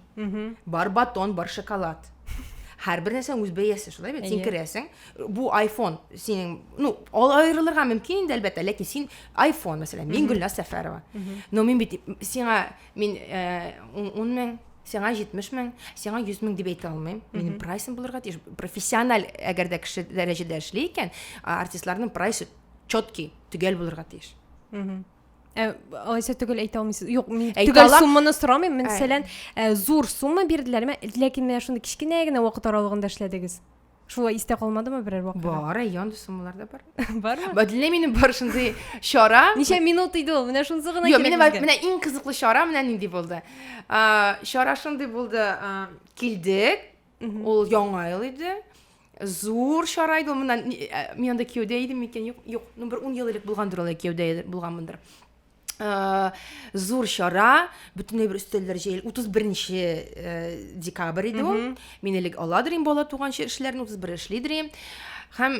бар батон, бар шоколад. Һәрбер нәрсәнең үз бәясе, шулай бит? Син керәсең, бу iPhone синең, ну, ал аерылырга мөмкин инде әлбәттә, ләкин син iPhone, мәсәлән, мин Гөлназ Сәфәрова. Но мин бит сиңа мин 10 мең, сиңа 70 мең, сиңа 100 мең дип әйтә алмыйм. Минем прайсым булырга тиеш. Профессиональ, әгәр дә кеше дәрәҗәдә эшли икән, артистларның прайсы четкий, төгәл булырга тиеш. Ә, алайса төгәл әйтә алмыйсыз. Юк, мин төгәл сумманы сорамыйм. Мәсәлән, ә, зур сумма бирделәрме? Ләкин менә шундый кечкенә генә вакыт аралыгында эшләдегез. Шулай истә калмадымы берәр вакыт? Бар, әйе, андый суммалар да бар. Бармы? Бәдле минем бар шундый чара. Ничә минут иде ул? Менә шунысы гына Юк, минем менә иң кызыклы чара менә нинди булды. Чара шундый булды. Килдек. Ул яңа ел иде. Зур чара иде ул. Моннан мин анда кияүдә идем микән? Юк, юк. Ну, бер 10 ел элек булгандыр ул, кияүдә булганмындыр. Зур чара, бөтенләй бер өстәлләр җәел. 31 декабрь иде ул. Мин элек аладыр инде бала туганчы эшләрне, 31 эшлидер идем. Һәм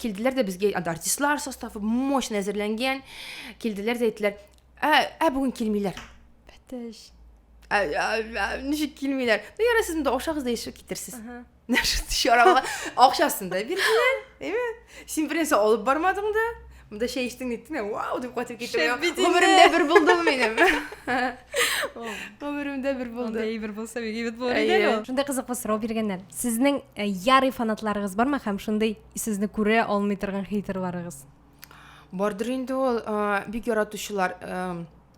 килделәр дә безгә, анда артистлар составы мощно әзерләнгән. Килделәр дә әйттеләр, ә бүген килмиләр. Бәтәч. Ничек килмиләр? Ну, ярар, сез монда ашагыз да яшәп китерсез. Чарага акчасын да бирделәр, әйме? Син бер нәрсә алып бармадың да. Монда чәй эчтең диттең, вау дип кайтып киттем. Гомеремдә бер булды ул минем. Гомеремдә бер булды. Андый әйбер булса бик әйбәт булыр иде әле ул. Шундый кызыклы сорау биргәннәр. Сезнең ярый фанатларыгыз бармы һәм шундый сезне күрә алмый торган хейтерларыгыз? Бардыр инде ул, бик яратучылар.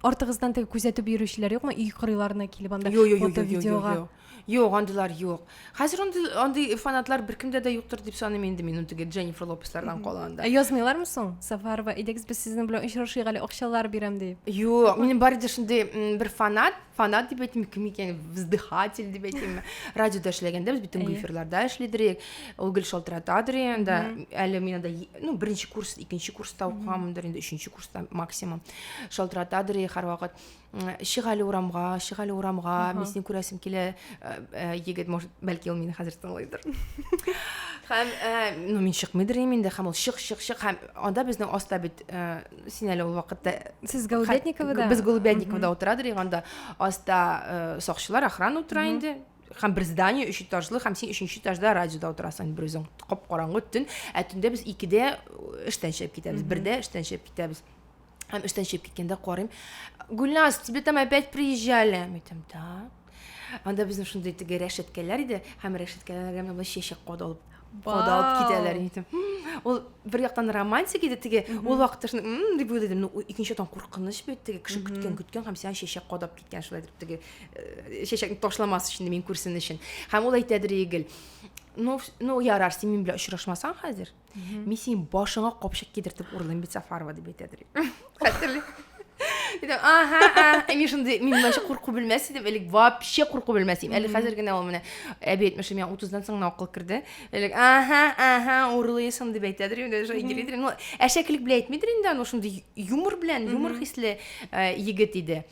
Артыгыздан теге күзәтеп йөрүчеләр юкмы? Өй кырыйларына килеп анда фото, видеога. Юк, андыйлар юк. Хәзер андый, андый фанатлар беркемдә дә юктыр дип саныйм инде мин, теге Дженнифер Лопеслардан кала анда. Ә язмыйлармы соң? Сафарова, әйдәгез без сезнең белән очрашыйк әле, акчалар бирәм дип. Юк, минем бар иде шундый бер фанат, фанат дип әйтим, кем икән, вздыхатель дип әйтимме. Радиода эшләгәндә без бит төнге эфирларда эшлидер идек. Ул гел шалтыратадыр инде. Әле мин анда, ну, беренче курс, икенче курста укыганмындыр инде, өченче курста максимум. Шалтыратадыр һәрвакыт. Чык әле урамга, чык әле урамга, мин сине күрәсем килә. Егет, может, бәлки ул мине хәзер тыңлыйдыр. Һәм, ну, мин чыкмыйдыр идем инде, һәм ул чык, чык, чык, һәм анда безнең аста бит, син әле ул вакытта Сез Голубятниковода? Без Голубятниковода утырадыр идек, анда аста сакчылар, охрана утыра инде. Һәм бер здание өч этажлы, һәм син өченче этажда радиода утырасың бер үзең. Кап-караңгы төн, ә төндә без 2-дә эштән чыгып китәбез, 1-дә эштән чыгып китәбез. Һәм эштән чыгып киткәндә карыйм. Гульназ, тебе там опять приезжали. Мин әйтәм, да. Анда безнең шундый теге рәшәткәләр иде, һәм рәшәткәләргә менә болай чәчәк кадалып кадалып китәләр. Мин әйтәм, ул бер яктан романтик иде теге, ул вакытта шуны м дип уйлыйм, ну икенче яктан куркыныч бит теге кеше көткән көткән һәм сиңа чәчәк кадап киткән шулай дип теге э, чәчәкне ташламас өчен мин күрсен өчен. Һәм ул әйтәдер егел, ну, ну ярар, син минем белән очрашмасаң хәзер, Мин синең башыңа капчык кидертеп урлыйм бит Сафарова дип әйтәдер. Хәтерли. Әйтәм, ага, а, мин шундый, мин вообще курку белмәс идем, элек вообще курку белмәс идем. Әле хәзер генә ул менә әби әйтмешли, миңа 30-дан соң гына акыл керде. Элек, ага, ага, урлыйсың дип әйтәдер инде, шулай йөридер. Ну, әшәкелек белән әйтмидер инде, аны шундый юмор белән, юмор хисле э, егет иде.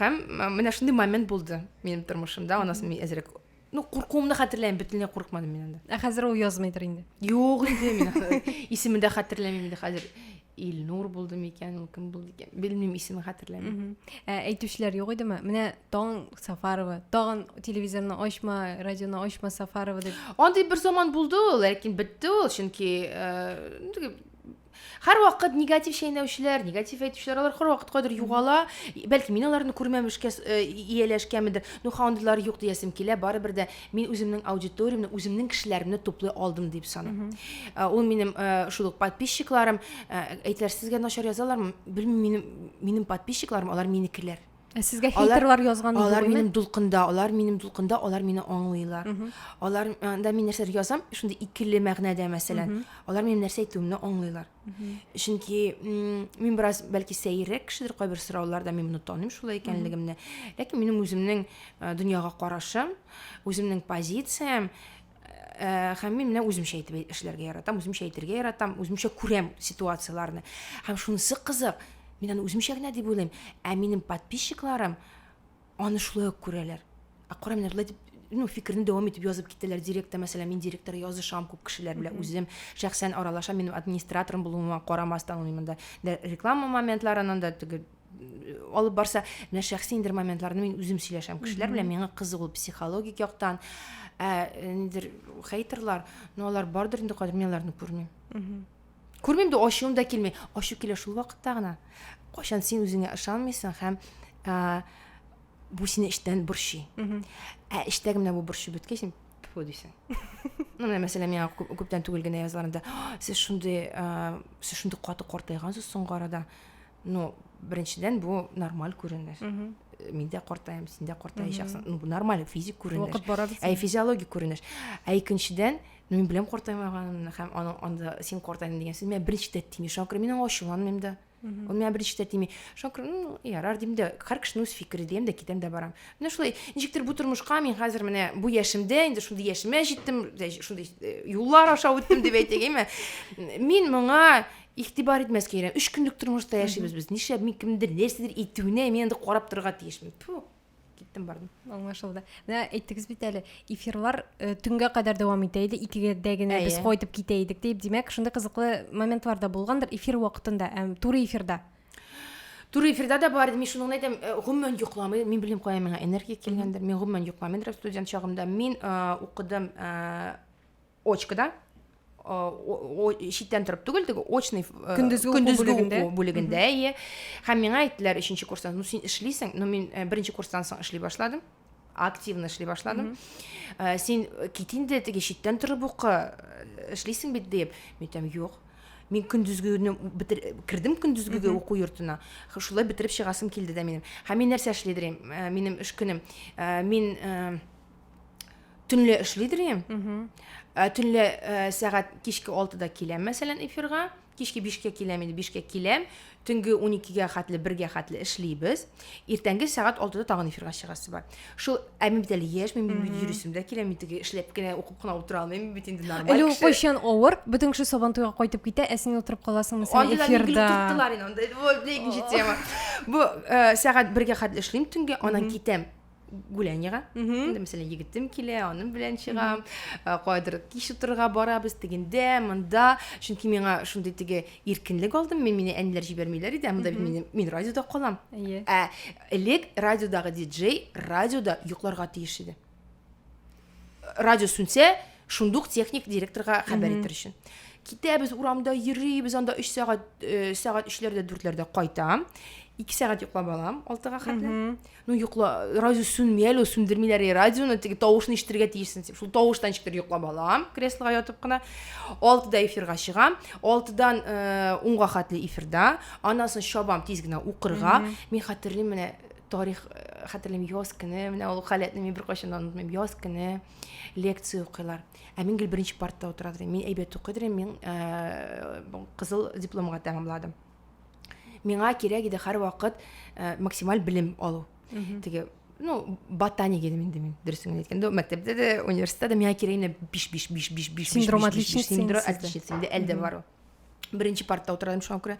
Һәм э, менә шундый момент булды минем тормышымда, аннан соң мин әзрәк Ну, куркуымны хәтерләмим, бөтенләй курыкмадым мин анда. Ә хәзер ул язмыйдыр инде. Юк инде, мин исемен дә хәтерләмим инде хәзер. Илнур булды микән, ул кем булды икән? Белмим, исемен хәтерләмим. Ә әйтүчеләр юк идеме? Менә тагын Сафарова, тагын телевизорны ачма, радионы ачма Сафарова дип. Андый бер заман булды ул, ләкин бетте ул, чөнки э, Һәрвакыт негатив чәйнәүчеләр, негатив әйтүчеләр, алар һәрвакыт кайдыр югала. Бәлки мин аларны күрмәмешкә э, ияләшкәнмендер. Ну, андыйлар юк диясем килә. Барыбер дә мин үземнең аудиториямне, үземнең кешеләремне туплый алдым дип саныйм. Э, ул минем э, шул ук подписчикларым, әйтәләр, сезгә начар язалармы? Белмим, минем минем подписчикларым, алар минекеләр. Ә сезгә хейтерлар язган Алар минем дулкында, алар минем дулкында, алар мине аңлыйлар. Алар анда мин нәрсәләр язам, шундый икеле мәгънәдә мәсәлән. Алар минем нәрсә әйтүемне аңлыйлар. Чөнки мин бераз бәлки сәеррәк кешедер кайбер сорауларда мин моны таныйм шулай икәнлегемне. Ләкин минем үземнең э, дөньяга карашым, үземнең позициям э, һәм мин менә үземчә әйтеп эшләргә яратам, үземчә әйтергә яратам, үземчә күрәм ситуацияләрне. Һәм шунысы кызык, Мин аны үземчә генә дип уйлыйм. Ә минем подписчикларым аны шулай ук күрәләр. Ә кара менә болай дип, ну, фикерне дәвам итеп язып китәләр директта, мәсәлән, мин директор язышам күп кешеләр белән, үзем шәхсән аралашам, минем администраторым булуыма карамастан, ул монда реклама моментларын анда теге алып барса, менә шәхси инде моментларны мин үзем сөйләшәм кешеләр белән, миңа кызык ул психологик яктан. Ә нидер хейтерлар, ну алар бардыр инде кадер, мин аларны күрмим. Күрмим дә, ачуым да килми. Ачу килә шул вакытта гына. Кайчан син үзеңә ышанмыйсың һәм ә, бу сине эчтән борчый. Ә эчтәге менә бу борчу беткәч, син тфу дисең. Ну, менә мәсәлән, миңа күптән түгел генә язалар инде. Сез шундый, сез шундый каты картайгансыз соңгы арада. Ну, беренчедән, бу нормаль күренеш. Мин дә картаям, син дә картаячаксың. Ну, бу нормаль физик күренеш. Вакыт бара бит. Ә физиологик күренеш. Ә икенчедән, Ну, мин беләм картаймаганымны һәм аның анда син картайдың дигән сүз миңа берничек тә тими. Шуңа күрә мин аңа ачуланмыйм да. Ул миңа берничек тә тими. Шуңа күрә, ну, ярар дим дә, һәр кешенең үз фикере дим дә, китәм дә барам. Менә шулай, ничектер бу тормышка мин хәзер менә бу яшемдә, инде шундый яшемә җиттем, шундый э, юллар аша үттем дип әйтик, әйме? Мин моңа игътибар итмәскә өйрәндем. Өч көнлек тормышта яшибез без. Нишләп мин кемдер нәрсәдер әйтүенә мин инде карап торырга тиешмен. Тьфу. Киттем бардым. Аңлашылды. Менә әйттегез бит әле, эфирлар э, төнгә кадәр дәвам итә иде, икегә дә генә без кайтып китә идек дип. Димәк, шундый кызыклы моментлар да булгандыр эфир вакытында, ә, туры эфирда. Туры эфирда да бар иде. Мин шуны гына әйтәм, э, гомумән йокламый. Мин белмим, кая миңа энергия килгәндер. Мин гомумән йокламый студент чагымда. Мин э, укыдым э, очкада читтән торып түгел теге очный э, көндезге уку бүлегендә әйе һәм миңа әйттеләр өченче курстан ну син эшлисең ну мин э, беренче курстан соң эшли башладым активно эшли башладым э, син кит инде теге читтән торып укы эшлисең бит дип мин әйтәм юк мин көндезгене бетер кердем көндезгегә уку йортына шулай бетереп чыгасым килде дә минем һәм мин нәрсә эшлидер идем минем эш көнем мин төнлә эшлидер идем. Ә, төнлә ә, сәгать кичке 6-да киләм, мәсәлән, эфирга. Кичке 5-кә киләм инде, 5-кә киләм. Төнге 12-гә хәтле, 1-гә хәтле эшлибез. Иртәнге сәгать 6-да тагын эфирга чыгасы бар. Шул, ә мин бит әле яшь, мин бит йөрисем дә килә, мин теге эшләп кенә, укып кына утыра алмыйм, мин бит инде нормаль Әле ул кеше. кайчан авыр, бөтен кеше Сабантуйга кайтып китә, ә син утырып каласың, мәсәлән, Андыйлар мине гел эфирда. утырттылар инде, анда. Бу икенче тема. Бу э, сәгать 1-гә хәтле эшлим төнгә, аннан китәм. гуляньега инде мәсәлән егетем килә аның белән чыгам э, каядыр кич утырырга барабыз тегендә монда чөнки миңа шундый теге иркенлек алдым мин мине әниләр җибәрмиләр иде ә монда бит мине мин радиода калам әйе ә элек радиодагы диджей радиода йокларга тиеш иде радио сүнсә шундук техник директорга хәбәр итер өчен. Китәбез, урамда йөрибез, анда 3 сәгать, э, сәгать 3-ләрдә, 4-ләрдә кайтам. 2 сәгать йоклап алам, 6-га хәтле. Ну, йокла, радио сүнми әле, сүндермиләр радионы, теге тавышны ишетергә тиешсең дип. Шул тавыштан ничектер йоклап алам, креслога ятып кына. 6-да эфирга чыгам, 6-дан 10-га э, хәтле эфирда, аннан соң чабам тиз генә укырга. Мин хәтерлим менә тарих э, хәтерлим яз көне, менә ул халәтне мин беркайчан да онытмыйм. Яз көне лекция укыйлар. Ә мин гел беренче партта утыра идем. Мин әйбәт укый идем, мин э, кызыл дипломга тәмамладым. Миңа кирәк иде һәрвакыт э, максималь белем алу. Теге ну, ботаник идем инде мин, дөресен генә әйткәндә, мәктәптә дә, университетта да миңа кирәк иде 5 5 5 5 5 Синдром отличницы. Синдром отличницы инде әлдә бар ул. Беренче партта утыра идем, шуңа күрә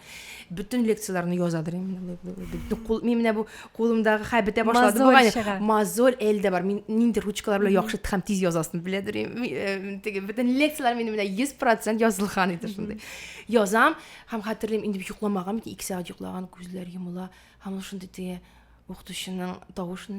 бөтен лекцияләрне язадыр идем. Кул, мин менә бу кулымдагы хәл бетә башлады бугай. Мозоль әле дә бар. Мин нинди ручкалар белән яхшы һәм тиз язасын беләдер. Э, теге бөтен лекцияләр минем менә 100% язылган иде шундый. Язам һәм хәтерлим, инде йокламаган бит, 2 сәгать йоклаган, күзләр йомыла һәм ул шундый теге укытучының тавышы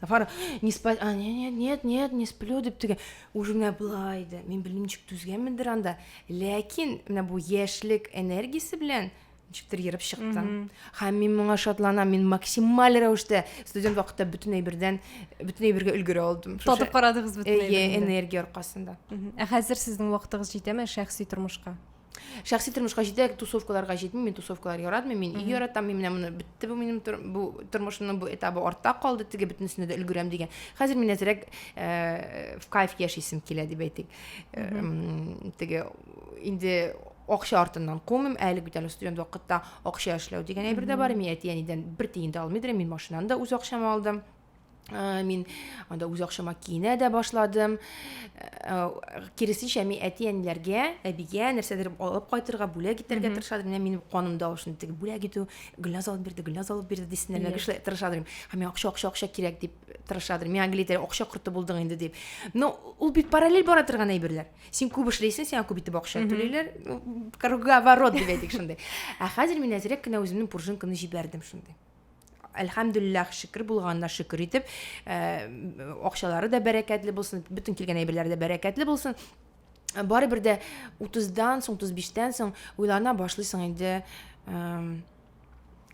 Сафар, не спать, а, нет, нет, нет, не сплю, дип теге, уже менә болай иде. Мин белмим, ничек түзгәнмендер анда. Ләкин менә бу яшьлек энергиясе белән ничектер ерып чыктым. Һәм мин моңа шатланам, мин максималь рәвештә студент вакытта бөтен әйбердән, бөтен әйбергә өлгерә алдым. Татып карадыгыз бөтен әйберне. Энергия аркасында. Ә хәзер сезнең вакытыгыз җитәме шәхси тормышка? Шәхси тормышка җитә, тусовкаларга җитми, мин тусовкалар яратмыйм, мин өй яратам, мин менә моны бетте бу минем бу тормышымның бу этабы артта калды, теге бөтенесенә дә өлгерәм дигән. Хәзер мин әзрәк э, в кайф яшисем килә дип әйтик. Э, теге инде акча артыннан кумыйм, әле бит әле студент вакытта акча эшләү дигән әйбер дә бар. Мин әти-әнидән бер тиен дә алмыйдыр, мин машинаны да үз акчама алдым. Э, мин анда үз акчама киенә дә башладым э, киресенчә мин әти әниләргә әбигә нәрсәдер алып кайтырга бүләк итәргә тырышадым менә минем канымда ул шундый теге бүләк итү Гөлназ алып бирде Гөлназ алып бирде дисеннәр шулай тырышадыр һәм мин акча акча акча кирәк дип тырышадыр миңа гел әйтәләр акча корты булдың инде дип но ул бит параллель бара торган әйберләр син күп эшлисең сиңа күп итеп акча түлиләр круговорот дип әйтик шундый ә хәзер мин әзрәк кенә үземнең пружинканы җибәрдем шундый Әлхәмдүлилләһ, шөкер булганына шөкер итеп, э, акчалары да бәрәкәтле булсын, бөтен килгән әйберләре дә бәрәкәтле булсын. Барыбер дә 30-дан соң, 35-тән соң уйлана башлыйсың инде,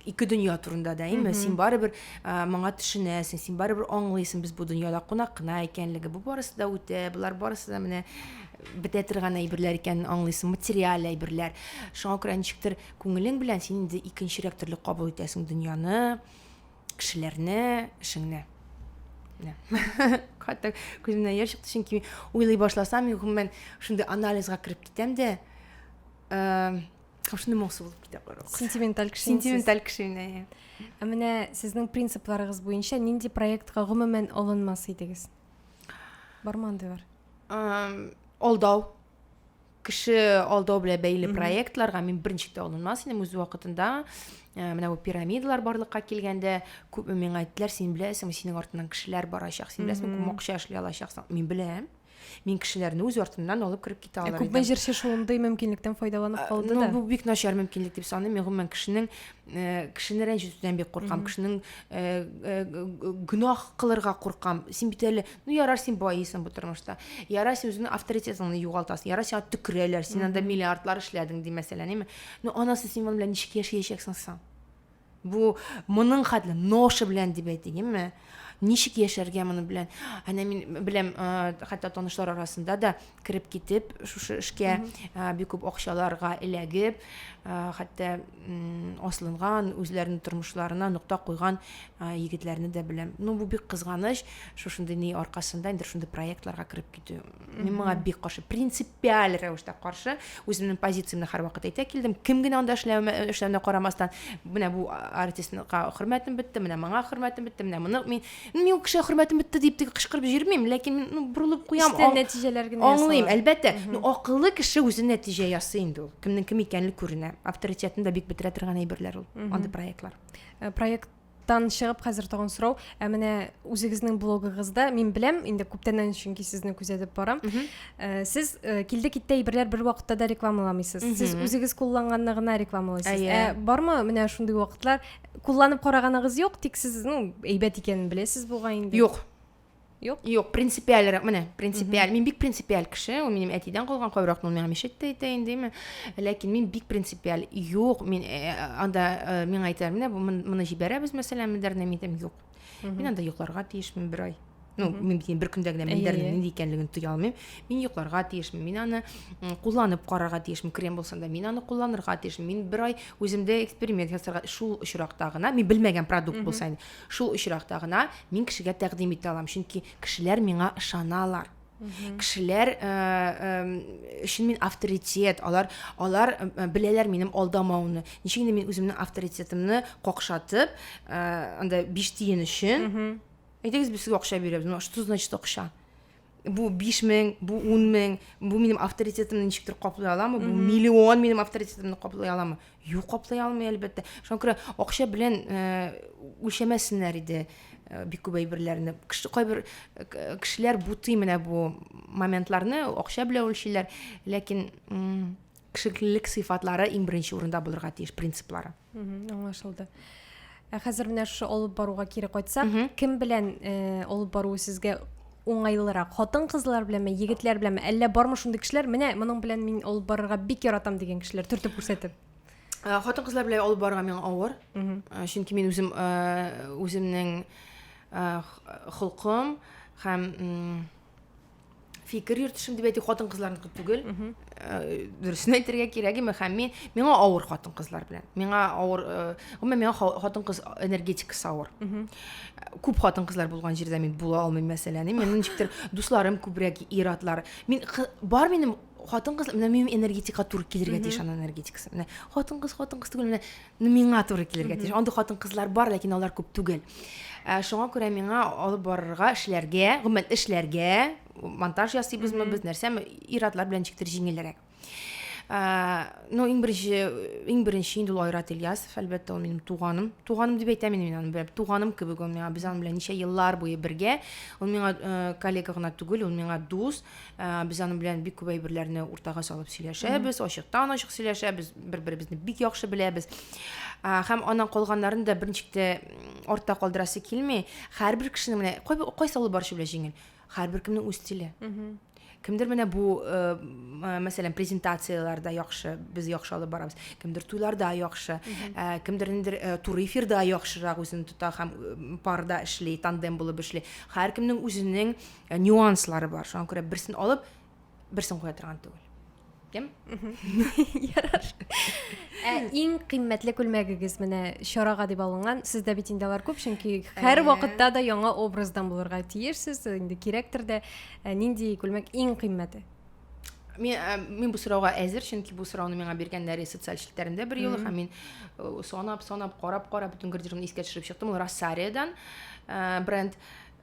ике дөнья турында да, әйме? Син барыбер моңа төшенәсең, син барыбер аңлыйсың, без бу дөньяда кунак кына икәнлеге, бу барысы да үтә, болар барысы да менә бетә торган әйберләр икәнен аңлыйсың, материаль әйберләр. Шуңа күрә ничектер Күңелең белән син инде икенчерәк төрле кабул итәсең дөньяны, кешеләрне, эшеңне. Менә. Хәтта күземнән яшь чыкты, чөнки уйлый башласам, мин гомумән шундый анализга кереп китәм дә, һәм шундый моңсу булып китә бару. Сентименталь кеше. Сентименталь кеше мин, әйе. Ә менә сезнең принципларыгыз буенча нинди проектка гомумән алынмас идегез? Бармы андыйлар? Алдау. Кеше алдау белән бәйле проектларга мин берничек тә алынмас идем үз вакытында. Э, менә бу пирамидалар барлыкка килгәндә күпме миңа әйттеләр, син беләсеңме, синең артыннан кешеләр барачак, син беләсеңме, күпме акча эшли алачаксың. Мин беләм. Мин кешеләрне үз артымнан алып кереп китә алыр идем. Күпме җырчы шундый мөмкинлектән файдаланып э, калды да. Ну, бу бик начар мөмкинлек дип саныйм. Мин гомумән кешенең э, кешене рәнҗетүдән бик куркам, кешенең гөнаһ кылырга куркам. Син бит әле Ну, ярар, син байыйсың бу тормышта. Ярар, син үзеңнең авторитетыңны югалтасың. Ярар, сиңа төкерәләр, син анда миллиардлар эшләдең, ди мәсәлән, әйме? Ну, анасы син моның белән ничек яшәячәксең соң? Бу моның хәтле ноша белән дип әйтик, әйме? Ничек яшәргә моны белән? Әнә мин беләм, хәтта танышлар арасында да кереп китеп, шушы эшкә бик күп акчаларга эләгеп, хәтта асылынган, үзләренең тормышларына нокта куйган егетләрне дә беләм. Ну, бу бик кызганыч, шушындый ни аркасында инде шундый проектларга кереп китү. Мин моңа бик каршы, принципиаль рәвештә каршы. Үземнең позициямне һәрвакыт әйтә килдем. Кем генә анда эшләвенә карамастан, менә бу артистка хөрмәтем бетте, менә моңа хөрмәтем бетте, менә моны мин, ну, мин ул кешегә хөрмәтем бетте дип теге кычкырып йөрмим, ләкин мин, ну, борылып куям. Эштән нәтиҗәләр генә Аңлыйм, әлбәттә. Ну, акыллы кеше үзе нәтиҗә ясый инде ул. Кемнең кем икәнлеге күренә. Авторитетны да бик бетерә торган әйберләр ул, андый проектлар. Э, проекттан чыгып хәзер тагын сорау. Ә менә үзегезнең блогыгызда мин беләм, инде күптәннән чөнки сезне күзәтеп барам. Э, сез э, килде китте әйберләр бер вакытта да рекламаламыйсыз. Сез үзегез кулланганны гына рекламалыйсыз. Ә бармы менә шундый вакытлар? Кулланып караганыгыз юк, тик сез, ну, әйбәт икәнен беләсез бугай инде. Юк. Юк? Юк, принципиальрәк, менә, принципиаль. Мин бик принципиаль кеше, ул минем әтидән калган, кайвакыт ул миңа мешать тә итә инде, әйме. Ләкин мин бик принципиаль. Юк, мин э, анда э, миңа әйтәләр, менә моны җибәрәбез, мәсәлән, мендәрне, мин әйтәм, юк. Мин анда йокларга тиешмен бер ай. Ну, мин бит бер көндә генә мендәрнең нинди икәнлеген тоя алмыйм. Мин йокларга тиешмен, мин аны кулланып карарга тиешмен, крем булса да, мин аны кулланырга тиешмен. Мин бер ай үземдә эксперимент ясарга, шул очракта гына, мин белмәгән продукт булса инде, шул очракта гына мин кешегә тәкъдим итә алам, чөнки кешеләр миңа ышаналар. Кешеләр э, э, өчен мин авторитет, алар алар э, беләләр минем алдамауны. Ничек инде мин үземнең авторитетымны какшатып, анда 5 тиен өчен, әйдәгез без сезгә акча бирәбез. Ну, что значит акча? Бу 5000, бу 10000, бу минем авторитетымны ничектер каплый аламы? Бу миллион минем авторитетымны каплый аламы? Юк, каплый алмый, әлбәттә. Шуңа күрә акча белән үлчәмәсеннәр иде бик күп әйберләрне. Кеше кайбер кешеләр бутый менә бу моментларны, акча белән үлчиләр, ләкин кешелеклелек сыйфатлары иң беренче урында булырга тиеш, принциплары. Аңлашылды. Ә хәзер менә шушы алып баруга кире кайтсак, кем белән алып бару сезгә уңайлырак? Хатын-кызлар беләнме, егетләр беләнме? Әллә бармы шундый кешеләр, менә моның белән мин алып барырга бик яратам дигән кешеләр, төртеп күрсәтеп? Хатын-кызлар белән алып барырга миңа авыр. Чөнки мин үзем үземнең холкым һәм фикер йөртешем дип әйтик, хатын-кызларныкы түгел. Э, дөресен әйтергә кирәк име, һәм мин миңа авыр хатын-кызлар белән. Миңа авыр, э, гомумән миңа хатын-кыз энергетикасы авыр. Күп хатын-кызлар булган җирдә мин була алмыйм, мәсәлән. Мин ничектер дусларым күбрәк ир-атлар. Мин бар минем хатын-кыз, менә минем энергетика туры килергә тиеш, аның энергетикасы. Менә хатын-кыз, хатын-кыз түгел, менә ну, миңа туры килергә тиеш. Андый хатын-кызлар бар, ләкин алар күп түгел. Ә, шуңа күрә миңа алып барырга, эшләргә, гомумән эшләргә, монтаж ясыйбызмы без, нәрсәме, ир-атлар белән ничектер җиңелрәк. Ә, ну, иң беренче, иң беренче инде ул Айрат Ильясов, әлбәттә, ул минем туганым. Туганым дип әйтәм инде мин аны, беләм. Туганым кебек ул миңа. Без аның белән ничә еллар буе бергә. Ул миңа э, коллега гына түгел, ул миңа дус. Э, без аның белән бик күп әйберләрне уртага салып сөйләшәбез, ачыктан-ачык сөйләшәбез, бер-беребезне бик яхшы беләбез. Э, һәм аннан калганнарын да берничек тә артта калдырасы килми. Һәрбер кешенең менә кайсы алып баручы белән җиңел. Һәрбер кемнең үз стиле. Кемдер менә бу, э, мәсәлән, презентацияләрдә яхшы, без яхшы алып барабыз. Кемдер туйларда яхшы, кемдер ниндидер туры эфирда яхшырак үзен тота һәм парда эшли, тандем булып эшли. Һәркемнең үзенең Э, нюанслары бар шуңа күрә берсен алып берсен куя торган түгел кем ярар ә иң кыйммәтле күлмәгегез менә чарага дип алынган сездә бит инде алар күп чөнки һәр вакытта да яңа образдан булырга тиешсез инде кирәктер дә ә, нинди күлмәк иң кыйммәте мин, э, мин бу сорауга әзер чөнки бу сорауны миңа биргәннәр социаль челтәрендә бер юлы һәм мин э, санап санап карап карап бөтен гардеробны искә төшереп чыктым ул Росариадан бренд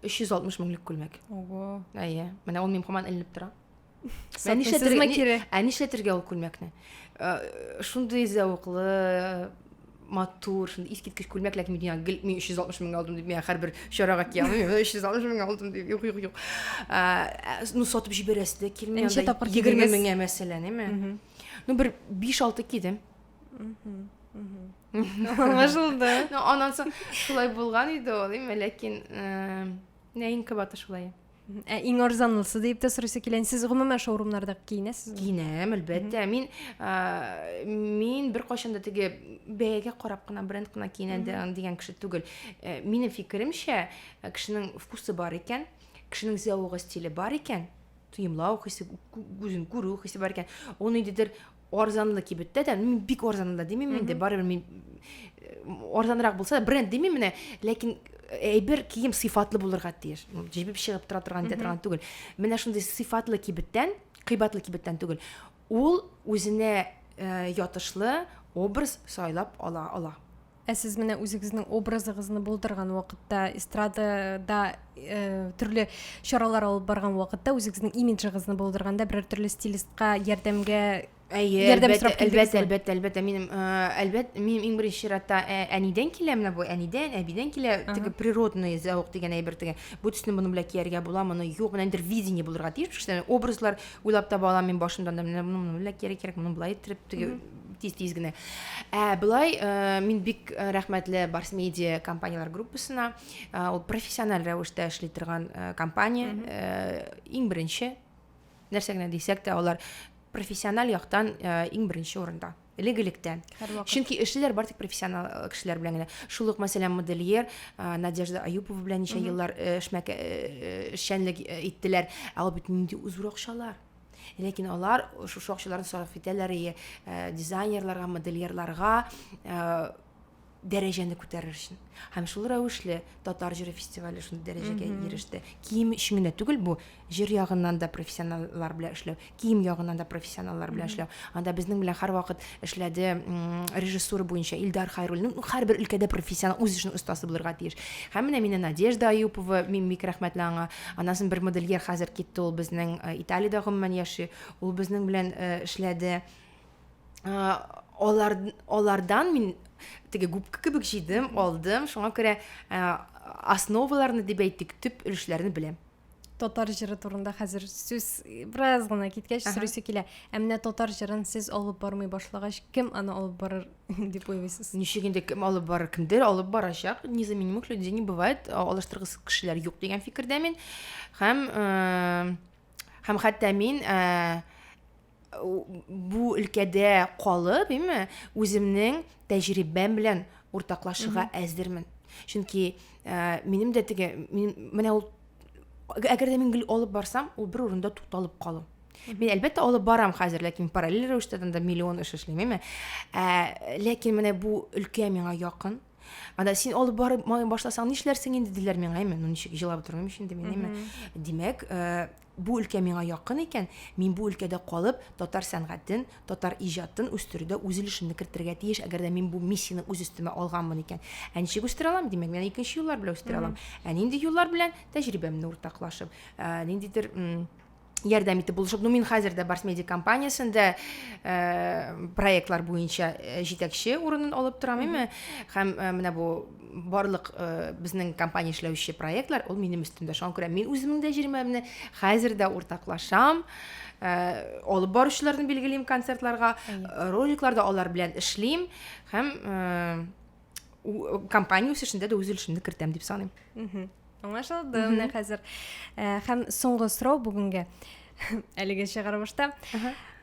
360 меңлек күлмәк. Ого. Әйе. Менә ул минем һаман эленеп тора. Ә нишләтергә кире? Ә нишләтергә ул күлмәкне? Э, шундый зәвыклы, матур, шундый искиткеч күлмәк, ләкин мин гел мин 360 мең алдым дип, мин һәрбер чарага кия алмыйм. 360 мең алдым дип. Юк, юк, юк. Э, ну, сатып җибәрәсе дә килми. Ничә тапкыр 20 меңгә мәсәлән, әйме? Ну, бер 5-6 кидем. Аңлашылды. Ну, аннан соң шулай булган иде ул, әмма ләкин э, иң кыбаты шулай. Ә иң арзанлысы дип тә сорыйсы килә. Сез гомумән шоурумнарда киенәсезме? Киенәм, әлбәттә. Мин э, мин беркайчан да теге бәягә карап кына бренд кына киенә дигән кеше түгел. Э, минем фикеремчә, кешенең вкусы бар икән, кешенең зәвыгы стиле бар икән, тоемлау хисе, үзен күрү хисе бар икән, ул ниндидер арзанлы кибеттә дә, мин бик арзанлы да димим инде, барыбер мин э, арзанрак булса да, бренд димим менә, ләкин әйбер кием сыйфатлы булырга тиеш. Җебеп чыгып тора торган итә торган түгел. Менә шундый сыйфатлы кибеттән, кыйбатлы кибеттән түгел. Ул үзенә э, ятышлы образ сайлап ала ала. Ә сез менә үзегезнең образыгызны булдырган вакытта, эстрадада э, төрле чаралар алып барган вакытта үзегезнең имиджыгызны булдырганда берәр төрле стилистка ярдәмгә Әйе, ярдәм әлбәттә, сорап әлбәттә, килдегезме? әлбәттә, әлбәттә, минем, э, әлбәт, минем иң беренче чиратта э, әнидән килә менә бу, әнидән, әбидән килә, теге природный зәвык дигән әйбер теге. Бу төсне моны белән кияргә була, моны юк, менә ниндидер видение булырга тиеш, кешедән образлар уйлап таба алам мин башымдан да, менә моны моны белән кияргә кирәк, моны болай иттереп, теге. Тиз-тиз генә. Ә болай э, мин бик э, рәхмәтле Барс Медиа компанияләр группасына. Э, ул профессиональ рәвештә эшли торган компания. Иң беренче нәрсә генә дисәк тә, алар профессиональ яктан иң беренче урында. Элек-электән. Чөнки эшлиләр бар тик профессионал кешеләр белән генә. Шул ук, мәсәлән, модельер Надежда Аюпова белән ничә еллар эшчәнлек иттеләр. Ә ул бит нинди зур акчалар. Ләкин алар шушы акчаларын сарыф итәләр и э, дизайнерларга, модельерларга э, дәрәҗәне күтәрер өчен. Һәм шул рәвешле татар җыры фестивале шундый дәрәҗәгә иреште. Кием өчен генә түгел бу, җыр ягыннан да профессионаллар белән эшләү, кием ягыннан да профессионаллар белән эшләү. Анда безнең белән һәрвакыт эшләде режиссура буенча Илдар Хайруллин. Ну, һәрбер өлкәдә профессионал, үз эшенең остасы булырга тиеш. Һәм менә мине Надежда Аюпова, мин бик рәхмәтле аңа. Аннан соң бер модельер хәзер китте, ул безнең э, Италиядә гомумән яши. Ул безнең белән э, эшләде. Э, алар, алардан мин теге губка кебек җыйдым, алдым. Шуңа күрә основаларны дип әйтик, төп өлешләрне беләм. Татар җыры турында хәзер сүз бераз гына киткәч сорыйсы килә. Ә менә татар җырын сез алып бармый башлагач, кем аны алып барыр дип уйлыйсыз? Ничек инде кем алып барыр? Кемдер алып барачак. Незаменимых людей не бывает. Алыштыргысыз кешеләр юк дигән фикердә мин. Һәм э, һәм хәтта мин э, бу өлкәдә калып, әйме, үземнең тәҗрибәм белән уртаклашырга әзермен. Чөнки ә, минем дә теге мин, менә ул әгәр дә мин гел алып барсам, ул бер урында тукталып калу. Мин әлбәттә алып барам хәзер, ләкин параллель рәвештә анда миллион эш эшлим, әйме? Ә, ләкин менә бу өлкә миңа якын. Анда син алып барып башласаң нишләрсең инде диләр миңа, әйме? Ну ничек җылап тормыйм инде мин, әйме? Димәк, ә, Бу өлкә миңа якын икән, мин бу өлкәдә калып, татар сәнгатен, татар иҗатын үстерүдә үз өлешемне кертергә тиеш, әгәр дә мин бу миссияне үз өстемә алганмын икән. Ә ничек үстерә алам? Димәк, мин икенче юллар белән үстерә алам. Ә нинди юллар белән? Тәҗрибәмне уртаклашып, ниндидер ярдәм итеп булышып. Ну, мин хәзер дә Барс Медиа компаниясендә э, проектлар буенча э, җитәкче урынын алып торам, әйме? Һәм э, менә бу барлык э, безнең компания эшләүче проектлар ул минем өстемдә. Шуңа күрә мин үземнең тәҗрибәмне хәзер дә уртаклашам. Э, алып баручыларны билгелим концертларга, э, роликларда алар белән эшлим һәм э, компания үсешендә дә үз өлешемне кертәм дип саныйм. Аңлашылды менә хәзер. Э, һәм соңгы сорау бүгенге әлеге чыгарылышта.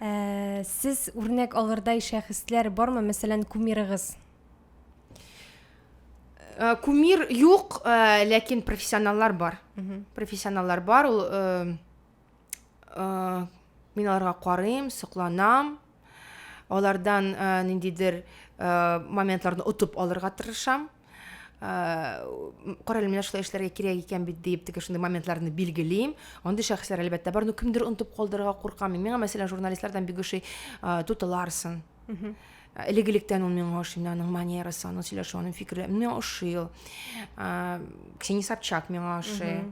Э, сез үрнәк алырдай шәхесләр бармы? Мәсәлән, кумирыгыз? Э, кумир юк, э, ләкин профессионаллар бар. Профессионаллар бар, ул э, мин аларга карыйм, сокланам. Алардан ниндидер моментларны отып алырга тырышам. Кара әле, менә шулай эшләргә кирәк икән бит диеп, теге шундый моментларны билгелим. Андый шәхесләр әлбәттә бар, но кемдер онытып калдырырга куркам. Миңа, мәсәлән, журналистлардан бик ошый Туты Ларсон. Элек-электән ул миңа ошый, менә аның манерасы, аның сөйләшүе, аның фикерләре миңа ошый ул. Ксения Собчак миңа ошый.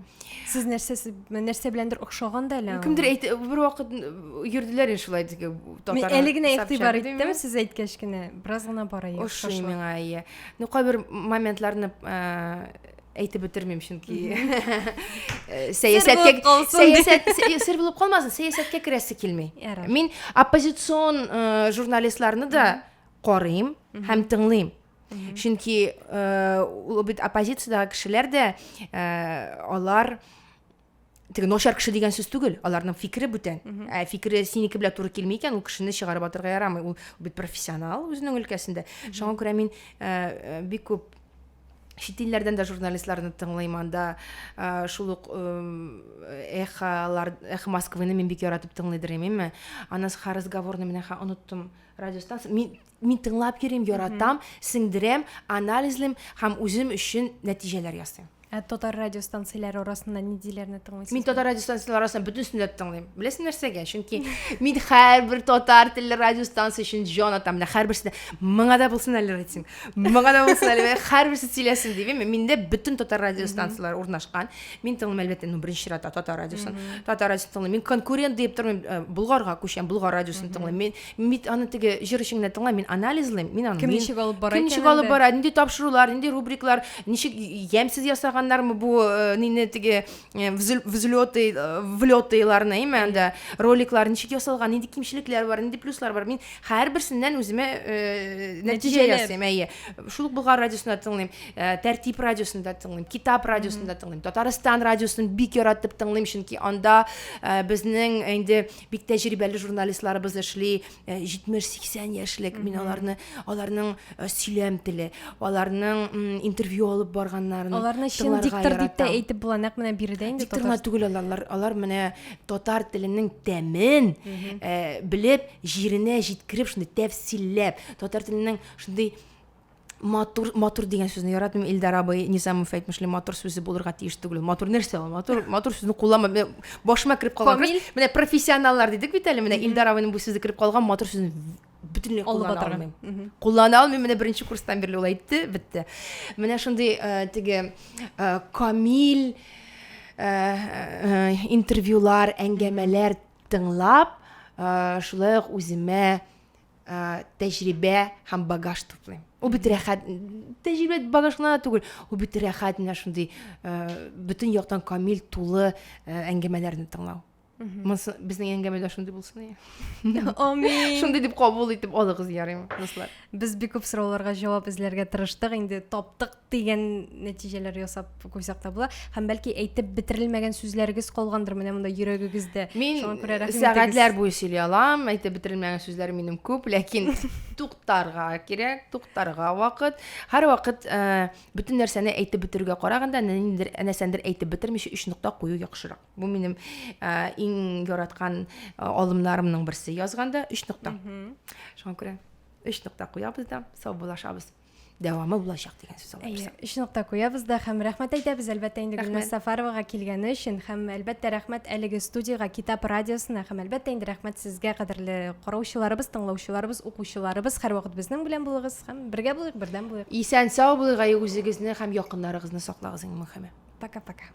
Сез нәрсә нәрсә беләндер охшаган да әле аңа? Кемдер әйтте, бер вакыт йөрделәр инде шулай теге татар. Мин әле генә игътибар иттем, сез әйткәч кенә, бераз гына бар әйе. Ошый миңа, әйе. Ну, кайбер моментларны әйтеп бетермим, чөнки э, сәясәткә сәясәт сер булып калмасын, сәясәткә керәсе килми. Мин оппозицион э, журналистларны да карыйм һәм тыңлыйм. Чөнки э, ул бит оппозициядәге кешеләр дә алар теге начар кеше дигән сүз түгел, аларның фикере бүтән. Ә фикере синеке белән туры килми икән, ул кешене чыгарып атырга ярамый. Ул бит профессионал үзенең өлкәсендә. Шуңа күрә мин бик күп чит илләрдән дә журналистларны тыңлыйм анда э, шул ук эхолар эхо москвыны мин бик яратып тыңлыйдыр идем аннан соң разговорны менә оныттым радиостанция мин мин тыңлап йөрим яратам сеңдерәм анализлыйм һәм үзем өчен нәтиҗәләр ясыйм. Ә татар радиостанцияләре арасында ниндиләрне тыңлыйсыз? Мин татар радиостанцияләре арасында бөтенесен дә тыңлыйм. Беләсең нәрсәгә? Чөнки мин һәрбер татар телле радиостанция өчен җан атам. Менә һәрберсенә моңа да булсын әле рейтинг, моңа да булсын әле, һәрберсе сөйләсен дип. Миндә бөтен татар радиостанцияләре урнашкан. Мин тыңлыйм, әлбәттә, ну, беренче чиратта татар радиосын. Татар радиосын тыңлыйм. Мин конкурент диеп тормыйм, э, Болгарга күчәм, Болгар радиосын тыңлыйм. Мин Мин бит аны теге җыр өчен генә тыңлыйм, мин анализлыйм, мин аны Кем ничек алып бара Кем ничек алып бара, нинди тапшырулар, нинди рубрикалар, ничек ямьсез ясаган. ясаганнармы бу э, нине теге э, взлеты, э, влетыйларны, әйме анда роликлар ничек ясалган, нинди кимчелекләр бар, нинди плюслар бар. Мин һәрберсеннән үземә нәтиҗә ясыйм, әйе. Шул ук Болгар радиосын да тыңлыйм, Тәртип радиосын да тыңлыйм, Китап радиосын да тыңлыйм, Татарстан радиосын бик яратып тыңлыйм, чөнки анда безнең инде бик тәҗрибәле журналистларыбыз эшли, 70-80 яшьлек. Мин аларны, аларның сөйләм теле, аларның интервью алып барганнарын Аларны чын диктор дип тә әйтеп була, нәкъ менә биредә инде. Диктор гына түгел алар, алар менә татар теленең тәмен белеп, җиренә җиткереп, шундый тәфсилләп, татар теленең шундый матур матур дигән сүзне яратмыйм Илдар абый Низамов әйтмешли матур сүзе булырга тиеш түгел матур нәрсә ул матур матур сүзне кулланма менә башыма кереп калган менә профессионаллар дидек бит әле менә Илдар абыйның бу сүзе кереп калган матур сүзен бөтенләй куллана алмыйм куллана алмыйм менә беренче курстан бирле ул әйтте бетте менә шундый э, теге э, камил э, интервьюлар әңгәмәләр тыңлап шулай ук үземә тәҗрибә һәм багаж туплыйм. Ул бит рәхәт, тәҗрибә багаж гына түгел, ул бит рәхәт менә шундый бөтен яктан камил, тулы әңгәмәләрне тыңлау. Монысы безнең әңгәмә дә шундый булсын. Амин. Шундый дип кабул итеп алыгыз ярыймы, дуслар. Без бик күп сорауларга җавап эзләргә тырыштык, инде таптык дигән нәтиҗәләр ясап куйсак та була. Һәм бәлки әйтеп бетерелмәгән сүзләрегез калгандыр менә монда йөрәгегездә. Мин Шуңа күрә рәхим сәгатьләр буе сөйли алам, әйтеп бетерелмәгән сүзләр минем күп, ләкин туктарга кирәк, туктарга вакыт. Һәрвакыт э, бөтен нәрсәне әйтеп бетерүгә караганда, ниндидер нәрсәндер әйтеп бетермичә өч нокта кую яхшырак. Бу минем э, иң яраткан э, алымнарымның берсе. Язганда өч нокта. Шуңа күрә өч нокта куябыз да саубуллашабыз. Дәвамы булачак дигән сүз алла Әйе, өч нокта куябыз да һәм рәхмәт әйтәбез, әлбәттә инде Гөлназ Сафаровага килгәне өчен һәм әлбәттә рәхмәт әлеге студиягә, Китап радиосына һәм әлбәттә инде рәхмәт сезгә, кадерле караучыларыбыз, тыңлаучыларыбыз, укучыларыбыз, һәрвакыт безнең белән булыгыз һәм бергә булыйк, бердәм булыйк. Исән-сау булыйк, әйе, үзегезне һәм якыннарыгызны саклагыз, иң мөхиме. Пока-пока.